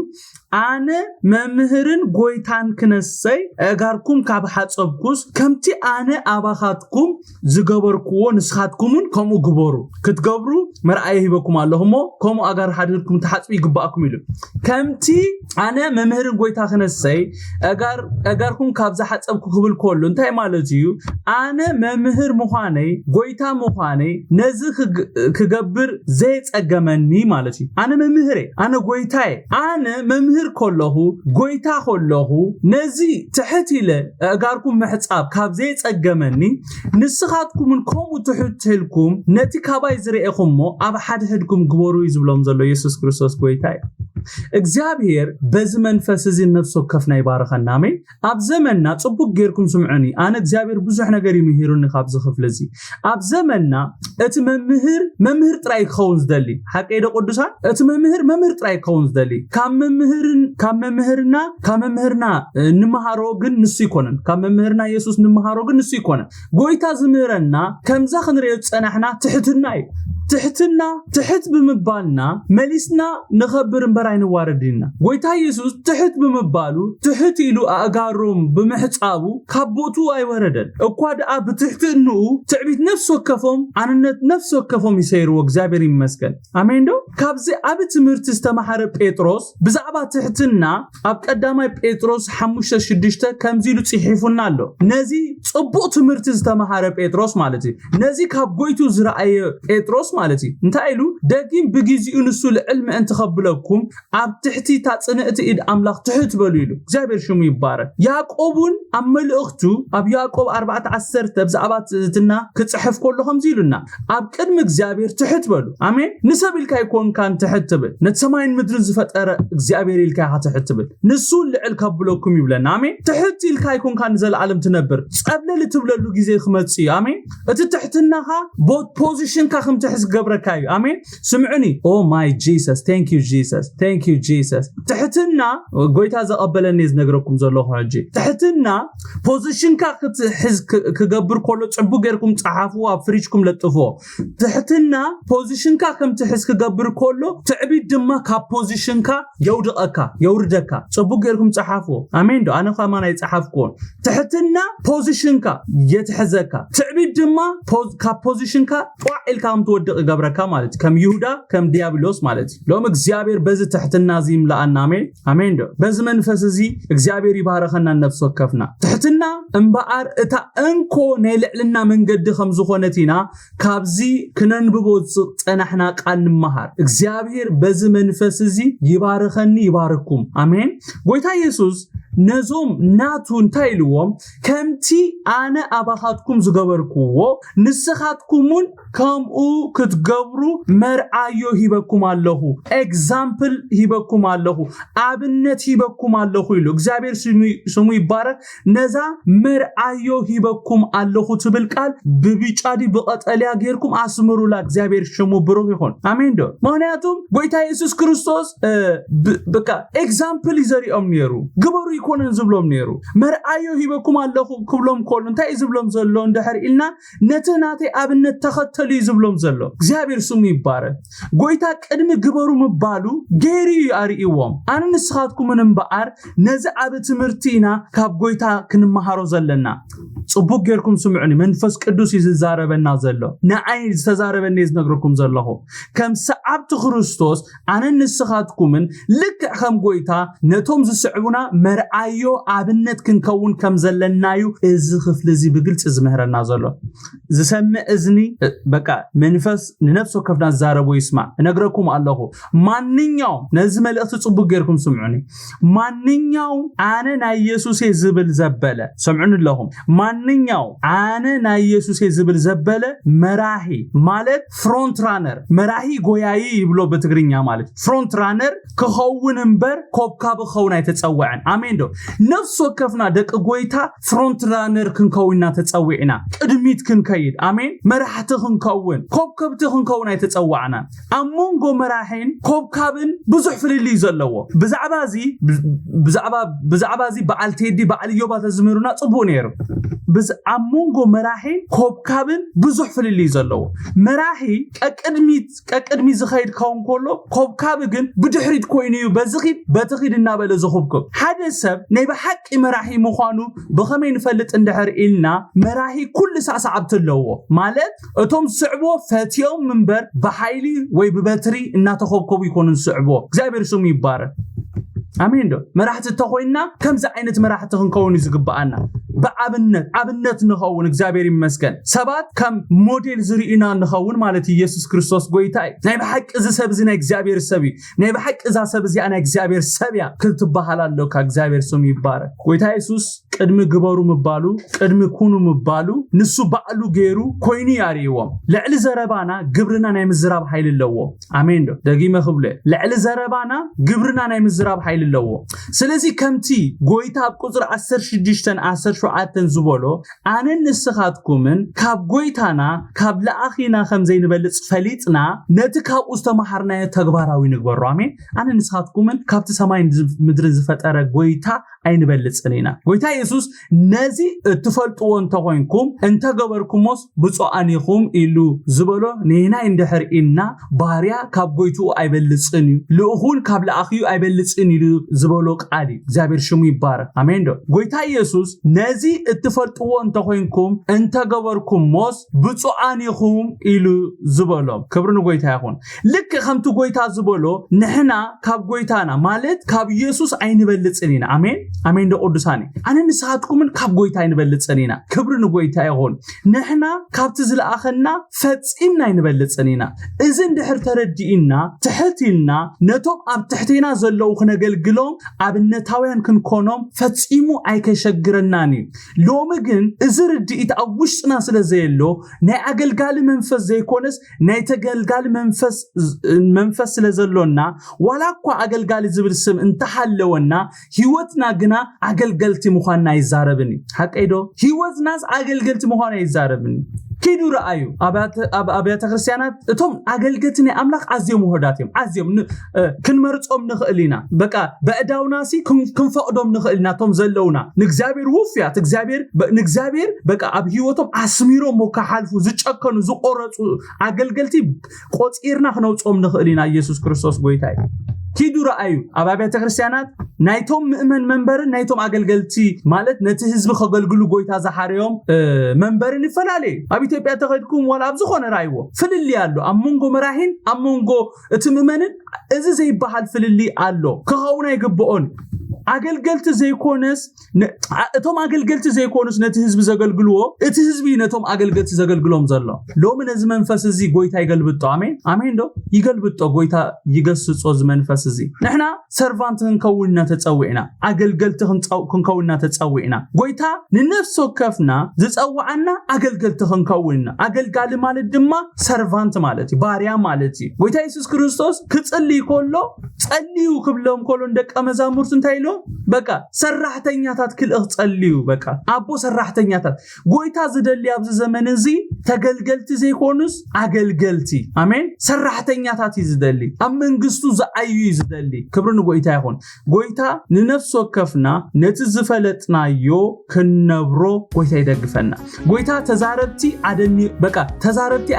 ኣነ መምህርን ጎይታን ክነሰይ ኣእጋርኩም ካብ ሓፀብኩስ ከምቲ ኣነ ኣባኻትኩም ዝገበርክዎ ንስኻትኩምን ከምኡ ግበሩ። ክትገብሩ መርኣየ ሂበኩም ኣለኹ እሞ ከምኡ ኣጋር ሓድርኩም ትሓፅቡ ይግባኣኩም ኢሉ። ከምቲ ኣነ መምህርን ጎይታ ክነሰይ ኣጋር ኣጋርኩም ካብ ዝሓፀብኩ ክብል ከሎ እንታይ ማለት እዩ? ኣነ መምህር ምዃነይ ጎይታ ምዃነይ ነዚ ክግ- ክገብር ዘይፀገመኒ ማለት እዩ። ኣነ መምህር እየ፣ ኣነ ጎይታ እየ። ኣነ መምህር ከለኹ ጎይታ ከለኹ ነዚ ትሕት ኢለ ኣእጋርኩም ምሕፃብ ካብ ዘይፀገመኒ ንስኻትኩምን ከምኡ ትሕት ኢልኩም ነቲ ካባይ ዝረኤኹሞ ኣብ ሓድሕድኩም ግበሩ እዩ ዝብሎም ዘሎ የሱስ ክርስቶስ ጎይታ እዩ። እግዚኣብሔር በዚ መንፈስ እዚ ነፍሲ ወከፍና ይባርኸና። ኣሜን። ኣብ ዘመንና ፅቡቅ ጌርኩም ስምዑኒ፣ ኣነ እግዚኣብሔር ብዙሕ ነገር እዩ ምሂሩኒ። ካብዚ ክፍሊ እዚ ኣብ ዘመንና እቲ መምህር መምህር ጥራይ ክኸውን ዝደሊ ሓቀይ ዶ ቅዱሳን? እቲ መምህር መምህር ጥራይ ክኸውን ዝደሊ ካብ መምህርን ካብ መምህርና ካብ መምህርና እ፣ እንመሃሮ ግን ንሱ ይኮነን። ካብ መምህርና የሱስ እንመሃሮ ግን ንሱ ይኮነን። ጎይታ ዝምህረና ከምዛ ክንሪኦ ዝፀናሕና ትሕትና እዩ። ትሕትና ትሕት ብምባልና መሊስና ንኸብር እምበር ኣይንዋረድን ኢና። ጎይታ የሱስ ትሕት ብምባሉ ትሕት ኢሉ ኣእጋሮም ብምሕፃቡ ካብ ቦትኡ ኣይወረደን። እኳ ደኣ ብትሕትንኡ ትዕቢት ነፍሲ ወከፎም ኣንነት ነፍሲ ወከፎም ይሰይርዎ። እግዚኣብሔር ይመስገን። ኣሜን ዶ? ካብዚ ዓቢ ትምህርቲ ዝተማሃረ ጴጥሮስ ብዛዕባ ትሕትና ኣብ ቀዳማይ ጴጥሮስ ሓሙሽተ ሽዱሽተ ከምዚ ኢሉ ጽሒፉና ኣሎ። ነዚ ጽቡቕ ትምህርቲ ዝተማሃረ ጴጥሮስ ማለት እዩ። ነዚ ካብ ጎይቱ ዝረኣየ ጴጥሮስ ማለት እዩ። እንታይ ኢሉ? ደጊም ብግዜኡ ንሱ ልዕል ምእንቲ ከብለኩም ኣብ ትሕቲ እታ ጽንዕቲ ኢድ ኣምላኽ ትሕት በሉ ኢሉ። እግዚኣብሔር ሽሙ ይባረክ። ያዕቆብ እውን ኣብ መልእኽቱ ኣብ ያዕቆብ ኣርባዕተ ዓሰርተ ብዛዕባ ትሕትና ክጽሕፍ ከሎ ከምዚ ኢሉና፣ ኣብ ቅድሚ እግዚኣብሔር ትሕት በሉ። ኣሜን። ንሰብ ኢልካ ኣይኮንካን ትሕት ትብል፣ ነቲ ሰማይን ምድርን ዝፈጠረ እግዚኣብሔር ኢልካ ኢኻ ትሕት ትብል። ንሱ ልዕል ከብለኩም ይብለና። ኣሜን። ትሕት ኢልካ ኣይኮንካን ንዘለዓለም ትነብር። ጸብለል እትብለሉ ግዜ ክመጽእ እዩ። ኣሜን። እቲ ትሕትናኻ ቦት ፖዚሽንካ ከም ትሕዝ ክገብረካ እዩ። ኣሜን። ስምዑኒ። Oh my Jesus, thank you Jesus, thank you Jesus። ትሕትና ጎይታ ዘቐበለኒ እየ ዝነግረኩም ዘለኹ ሕጂ። ትሕትና ፖዚሽንካ ክትሕዝ ክ- ክገብር ከሎ ጽቡቅ ጌርኩም ጸሓፍዎ፣ ኣብ ፍሪጅኩም ለጥፍዎ። ትሕትና ፖዚሽንካ ከም ትሕዝ ክገብር ከሎ ትዕቢት ድማ ካብ ፖዚሽንካ የውድቐካ፣ የውርደካ። ጽቡቅ ጌርኩም ጸሓፍዎ። ኣሜን ዶ? ኣነ ከማን ኣይጸሓፍክዎን። ትሕትና ፖዚሽንካ የት- ትሕዘካ። ትዕቢት ድማ ካብ position-ካ ጧዕ ኢልካ ከም ትወድቕ ይገብረካ ማለት እዩ። ከም ይሁዳ፣ ከም ዲያብሎስ ማለት እዩ። ሎም እግዚኣብሔር በዚ ትሕትና እዚ ይምልኣና። ኣሜን፣ ኣሜን። ዶ በዚ መንፈስ እዚ እግዚኣብሔር ይባረኸና ነፍሲ ወከፍና። ትሕትና እምበኣር እታ እንኮ ናይ ልዕልና መንገዲ ከም ዝኾነት ኢና ካብዚ ክነንብቦ ዝጸናሕና ቃል ንመሃር። እግዚኣብሔር በዚ መንፈስ እዚ ይባርኸኒ ይባርኩም። ኣሜን። ጎይታ የሱስ ነዞም ናቱ እንታይ ኢልዎም? ከምቲ ኣነ ኣባኻትኩም ዝገበርክዎ ንስኻትኩምን ከምኡ ክትገብሩ መርኣዮ ሂበኩም ኣለኹ። Example ሂበኩም ኣለኹ። ኣብነት ሂበኩም ኣለኹ ኢሉ እግዚኣብሔር ስሙ ይባረክ። ነዛ መርኣዮ ሂበኩም ኣለኹ ትብል ቃል ብብጫ ድዩ ብቐጠልያ ጌርኩም ኣስምሩላ። እግዚኣብሔር ሽሙ ብሩኽ ይኹን። ኣሜን ዶ? ምክንያቱም ጎይታ የሱስ ክርስቶስ በቃ example እዩ ዘሪኦም ነይሩ። ግበሩ ይኮነን ዝብሎም ነይሩ። መርኣዮ ሂበኩም ኣለኹ ክብሎም ከሉ እንታይ እዩ ዝብሎም ዘሎ እንድሕር ኢልና፣ ነቲ ናተይ ኣብነት ተኸተሉ እዩ ዝብሎም ዘሎ። እግዚኣብሔር ስሙ ይባረክ። ጎይታ ቅድሚ ግበሩ ምባሉ ገይሩ እዩ ኣርእይዎም። ኣነ ንስኻትኩምን እምበኣር ነዚ ኣብ ትምህርቲ ኢና ካብ ጎይታ ክንመሃሮ ዘለና። ጽቡቅ ጌርኩም ስምዑኒ። መንፈስ ቅዱስ እዩ ዝዛረበና ዘሎ። ንዓይ ዝተዛረበኒ ዝነግረኩም ዘለኹ። ከም ሰዓብቲ ክርስቶስ ኣነ ንስኻትኩምን ልክዕ ከም ጎይታ ነቶም ዝስዕቡና መርኣዮ ኣብነት ክንከውን ከም ዘለናዩ እዚ ክፍሊ እዚ ብግልፂ ዝምህረና ዘሎ። ዝሰምዕ እዝኒ በቃ መንፈስ ንነፍሲ ወከፍና ዝዛረቦ ይስማዕ። እነግረኩም ኣለኹ። ማንኛውም ነዚ መልእኽቲ ጽቡቅ ጌርኩም ስምዑኒ። ማንኛውም ኣነ ናይ የሱሴ ዝብል ዘበለ፣ ሰምዑኒ ኣለኹም። ማንኛውም ኣነ ናይ የሱሴ ዝብል ዘበለ መራሒ ማለት front runner፣ መራሒ ጎያዪ ይብሎ ብትግርኛ ማለት front runner ክኸውን እምበር ኮብካብ ክኸውን ኣይተጸወዐን። ኣሜን ዶ? ነፍሲ ወከፍና ደቂ ጎይታ front runner ክንከውንና ተጸዊዕና። ቅድሚት ክንከይድ። ኣሜን። መራሕቲ ክንከውን፣ ኮብከብቲ ክንከውን ኣይተጸዋዕናን። ኣብ መንጎ መራሒን ኮብካብን ብዙሕ ፍልልይ ዘለዎ። ብዛዕባ እዚ ብዛዕባ እዚ በዓል ቴዲ በዓል እዮባ ተዝምህሩና ጽቡቅ ነይሩ። ኣብ መንጎ መራሒን ኮብካብን ብዙሕ ፍልልይ ዘለዎ። መራሒ ቀቅድሚት ቀቅድሚ ዝኸይድ ከውን ከሎ ኮብካብ ግን ብድሕሪት ኮይኑ እዩ በዚ ኺድ በቲ ኺድ እናበለ ዝኹብኩብ። ሓደ ሰብ ናይ ብሓቂ መራሒ ምዃኑ ብኸመይ ንፈልጥ እንድሕር ኢልና መራሒ ኩሉ ሳዕሳዕብቲ ኣለዎ። ማለት እቶም ዝስዕብዎ ፈትዮም እምበር ብሓይሊ ወይ ብበትሪ እናተኾብኮቡ ይኮኑ ዝስዕብዎ። እግዚኣብሔር ስሙ ይባረክ። ኣሜን ዶ? መራሕቲ እንተኮይንና ከምዚ ዓይነት መራሕቲ ክንከውን እዩ ዝግብኣና። ብኣብነት ኣብነት ንኸውን። እግዚኣብሔር ይመስገን። ሰባት ከም ሞዴል ዝርእዩና ንኸውን ማለት እዩ። ኢየሱስ ክርስቶስ ጎይታ እዩ። ናይ ብሓቂ እዚ ሰብ እዚ ናይ እግዚኣብሔር ሰብ እዩ። ናይ ብሓቂ እዛ ሰብ እዚኣ ናይ እግዚኣብሔር ሰብ እያ ክትበሃል ኣሎካ። እግዚኣብሔር ስሙ ይባረክ። ጎይታ የሱስ ቅድሚ ግበሩ ምባሉ፣ ቅድሚ ኩኑ ምባሉ ንሱ ባዕሉ ገይሩ ኮይኑ እዩ ኣርእይዎም። ልዕሊ ዘረባና ግብርና ናይ ምዝራብ ሓይሊ ኣለዎ። ኣሜን ዶ? ደጊመ ክብሎ እየ። ልዕሊ ዘረባና ግብርና ናይ ምዝራብ ሓይሊ ኣለዎ። ስለዚ ከምቲ ጎይታ ኣብ ቁፅሪ ዓሰርተ ሽዱሽተን ዓሰርተ ሸውዓተን ዝበሎ ኣነን ንስኻትኩምን ካብ ጎይታና ካብ ለኣኺና ከም ዘይንበልፅ ፈሊጥና ነቲ ካብኡ ዝተምሃርናዮ ተግባራዊ ንግበሮ። ኣሜን። ኣነ ንስኻትኩምን ካብቲ ሰማይን ምድርን ዝፈጠረ ጎይታ ኣይንበልፅን ኢና። ጎይታ የሱስ ነዚ እትፈልጥዎ እንተኾይንኩም እንተገበርኩሞስ ብፁዓን ኢኹም ኢሉ ዝበሎ ንናይ እንድሕር ኢልና ባርያ ካብ ጎይትኡ ኣይበልፅን እዩ፣ ልኡኹን ካብ ለኣኽዩ ኣይበልፅን ኢሉ ዝበሎ ቃል እዩ። እግዚኣብሔር ሽሙ ይባረክ። ኣሜን ዶ? ጎይታ ኢየሱስ ነዚ እትፈልጥዎ እንተኾይንኩም እንተገበርኩሞስ ብፁዓን ኢኹም ኢሉ ዝበሎም። ክብሪ ንጎይታ ይኹን። ልክ ከምቲ ጎይታ ዝበሎ ንሕና ካብ ጎይታና ማለት ካብ ኢየሱስ ኣይንበልፅን ኢና። ኣሜን ኣሜን ዶ ቅዱሳን? ኣነ ንስኻትኩምን ካብ ጎይታ ኣይንበልፅን ኢና። ክብሪ ንጎይታ ይኹን። ንሕና ካብቲ ዝለኣኸና ፈፂምና ኣይንበልፅን ኢና። እዚ እንድሕር ተረዲእና ትሕት ኢልና ነቶም ኣብ ትሕቴና ዘለዉ ክነገልግሎም ኣብነታውያን ክንኮኖም ፈፂሙ ኣይከሸግረናን እዩ። ሎሚ ግን እዚ ርድኢት ኣብ ውሽጥና ስለ ዘየሎ ናይ ኣገልጋሊ መንፈስ ዘይኮነስ ናይ ተገልጋሊ መንፈስ ስለ ዘሎና ዋላ እኳ ኣገልጋሊ ዝብል ስም እንተሃለወና ህይወትና ግና ኣገልገልቲ ምዃንና ኣይዛረብን እዩ። ሓቀይ ዶ? ህይወትናስ ኣገልገልቲ ምዃኑ ኣይዛረብን እዩ። ኪዱ ረኣዩ ኣብ ኣብያተ ክርስቲያናት እቶም ኣገልገልቲ ናይ ኣምላኽ ኣዝዮም ውሁዳት እዮም። ኣዝዮም ክንመርጾም ንኽእል ኢና። በቃ በእዳውናሲ ክንፈቕዶም ንኽእል ኢና። እቶም ዘለውና ንእግዚኣብሔር ውፍያት እግዚኣብሔር ንእግዚኣብሔር በቃ ኣብ ህይወቶም ኣስሚሮም ክሓልፉ ዝጨከኑ ዝቆረጹ ኣገልገልቲ ቆጺርና ክነውጾም ንኽእል ኢና። ኢየሱስ ክርስቶስ ጎይታ እዩ። ኪዱ ረኣዩ። ኣብ ኣብያተ ክርስቲያናት ናይቶም ምእመን መንበርን ናይቶም ኣገልገልቲ፣ ማለት ነቲ ህዝቢ ከገልግሉ ጎይታ ዝሓረዮም መንበርን ይፈላለዩ። ኣብ ኢትዮጵያ ተኸድኩም ዋላ ኣብ ዝኾነ ራይዎ ፍልልይ ኣሎ ኣብ መንጎ መራሂን ኣብ መንጎ እቲ ምእመንን። እዚ ዘይበሃል ፍልልይ ኣሎ። ክኸውን ኣይግብኦን። ኣገልገልቲ ዘይኮነስ እቶም ኣገልገልቲ ዘይኮኑስ ነቲ ህዝቢ ዘገልግልዎ፣ እቲ ህዝቢ ነቶም ኣገልገልቲ ዘገልግሎም ዘሎ። ሎሚ ነዚ መንፈስ እዚ ጎይታ ይገልብጦ። ኣሜን ኣሜን። ዶ ይገልብጦ። ጎይታ ይገስጾ። እዚ መንፈስ እዚ ንሕና ሰርቫንት ክንከውን ኢና ተጸዊዕና። ኣገልገልቲ ክንከውን ኢና ተጸዊዕና። ጎይታ ንነፍሲ ወከፍና ዝጸውዓና ኣገልገልቲ ክንከውን ኢና። ኣገልጋሊ ማለት ድማ ሰርቫንት ማለት እዩ፣ ባርያ ማለት እዩ። ጎይታ የሱስ ክርስቶስ ክጽልይ ከሎ ጸልዩ ክብሎም ከሎ ንደቀ መዛሙርቱ እንታይ ኢሎም? በቃ ሰራሕተኛታት ክልእኽ ጸልዩ። በቃ ኣቦ ሰራሕተኛታት። ጎይታ ዝደሊ ኣብዚ ዘመን እዚ ተገልገልቲ ዘይኮኑስ ኣገልገልቲ። ኣሜን። ሰራሕተኛታት እዩ ዝደሊ። ኣብ መንግስቱ ዝዓዩ እዩ ዝደሊ። ክብሪ ንጎይታ ይኹን። ጎይታ ንነፍሲ ወከፍና ነቲ ዝፈለጥናዮ ክንነብሮ ጎይታ ይደግፈና። ጎይታ ተዛረብቲ ኣደኒ በቃ ተዛረብቲ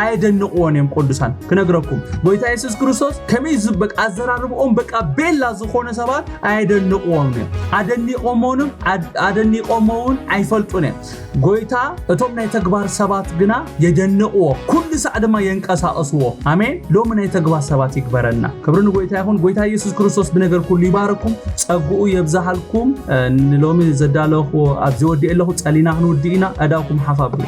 ኣየደንቅዎን እዮም ቅዱሳን። ክነግረኩም ጎይታ የሱስ ክርስቶስ ከመይ ዝበቃ ኣዘራርብኦም በቃ ቤላ ዝኾነ ሰባት ኣየደንቅዎም እዮም። ኣደኒቆሞንም ኣደኒቆሞ እውን ኣይፈልጡን እዮም። ጎይታ እቶም ናይ ተግባር ሰባት ግና የደንቅዎ፣ ኩሉ ሳዕ ድማ የንቀሳቀስዎ። ኣሜን። ሎሚ ናይ ተግባር ሰባት ይግበረና። ክብሪ ንጎይታ ይኹን። ጎይታ የሱስ ክርስቶስ ብነገር ኩሉ ይባረኩም፣ ጸግኡ የብዛሃልኩም። ንሎሚ ዘዳለኹ ኣብዚ ወዲእ ኣለኹ። ጸሊና ክንውዲ ኢና። ኣዳኩም ሓፋብሉ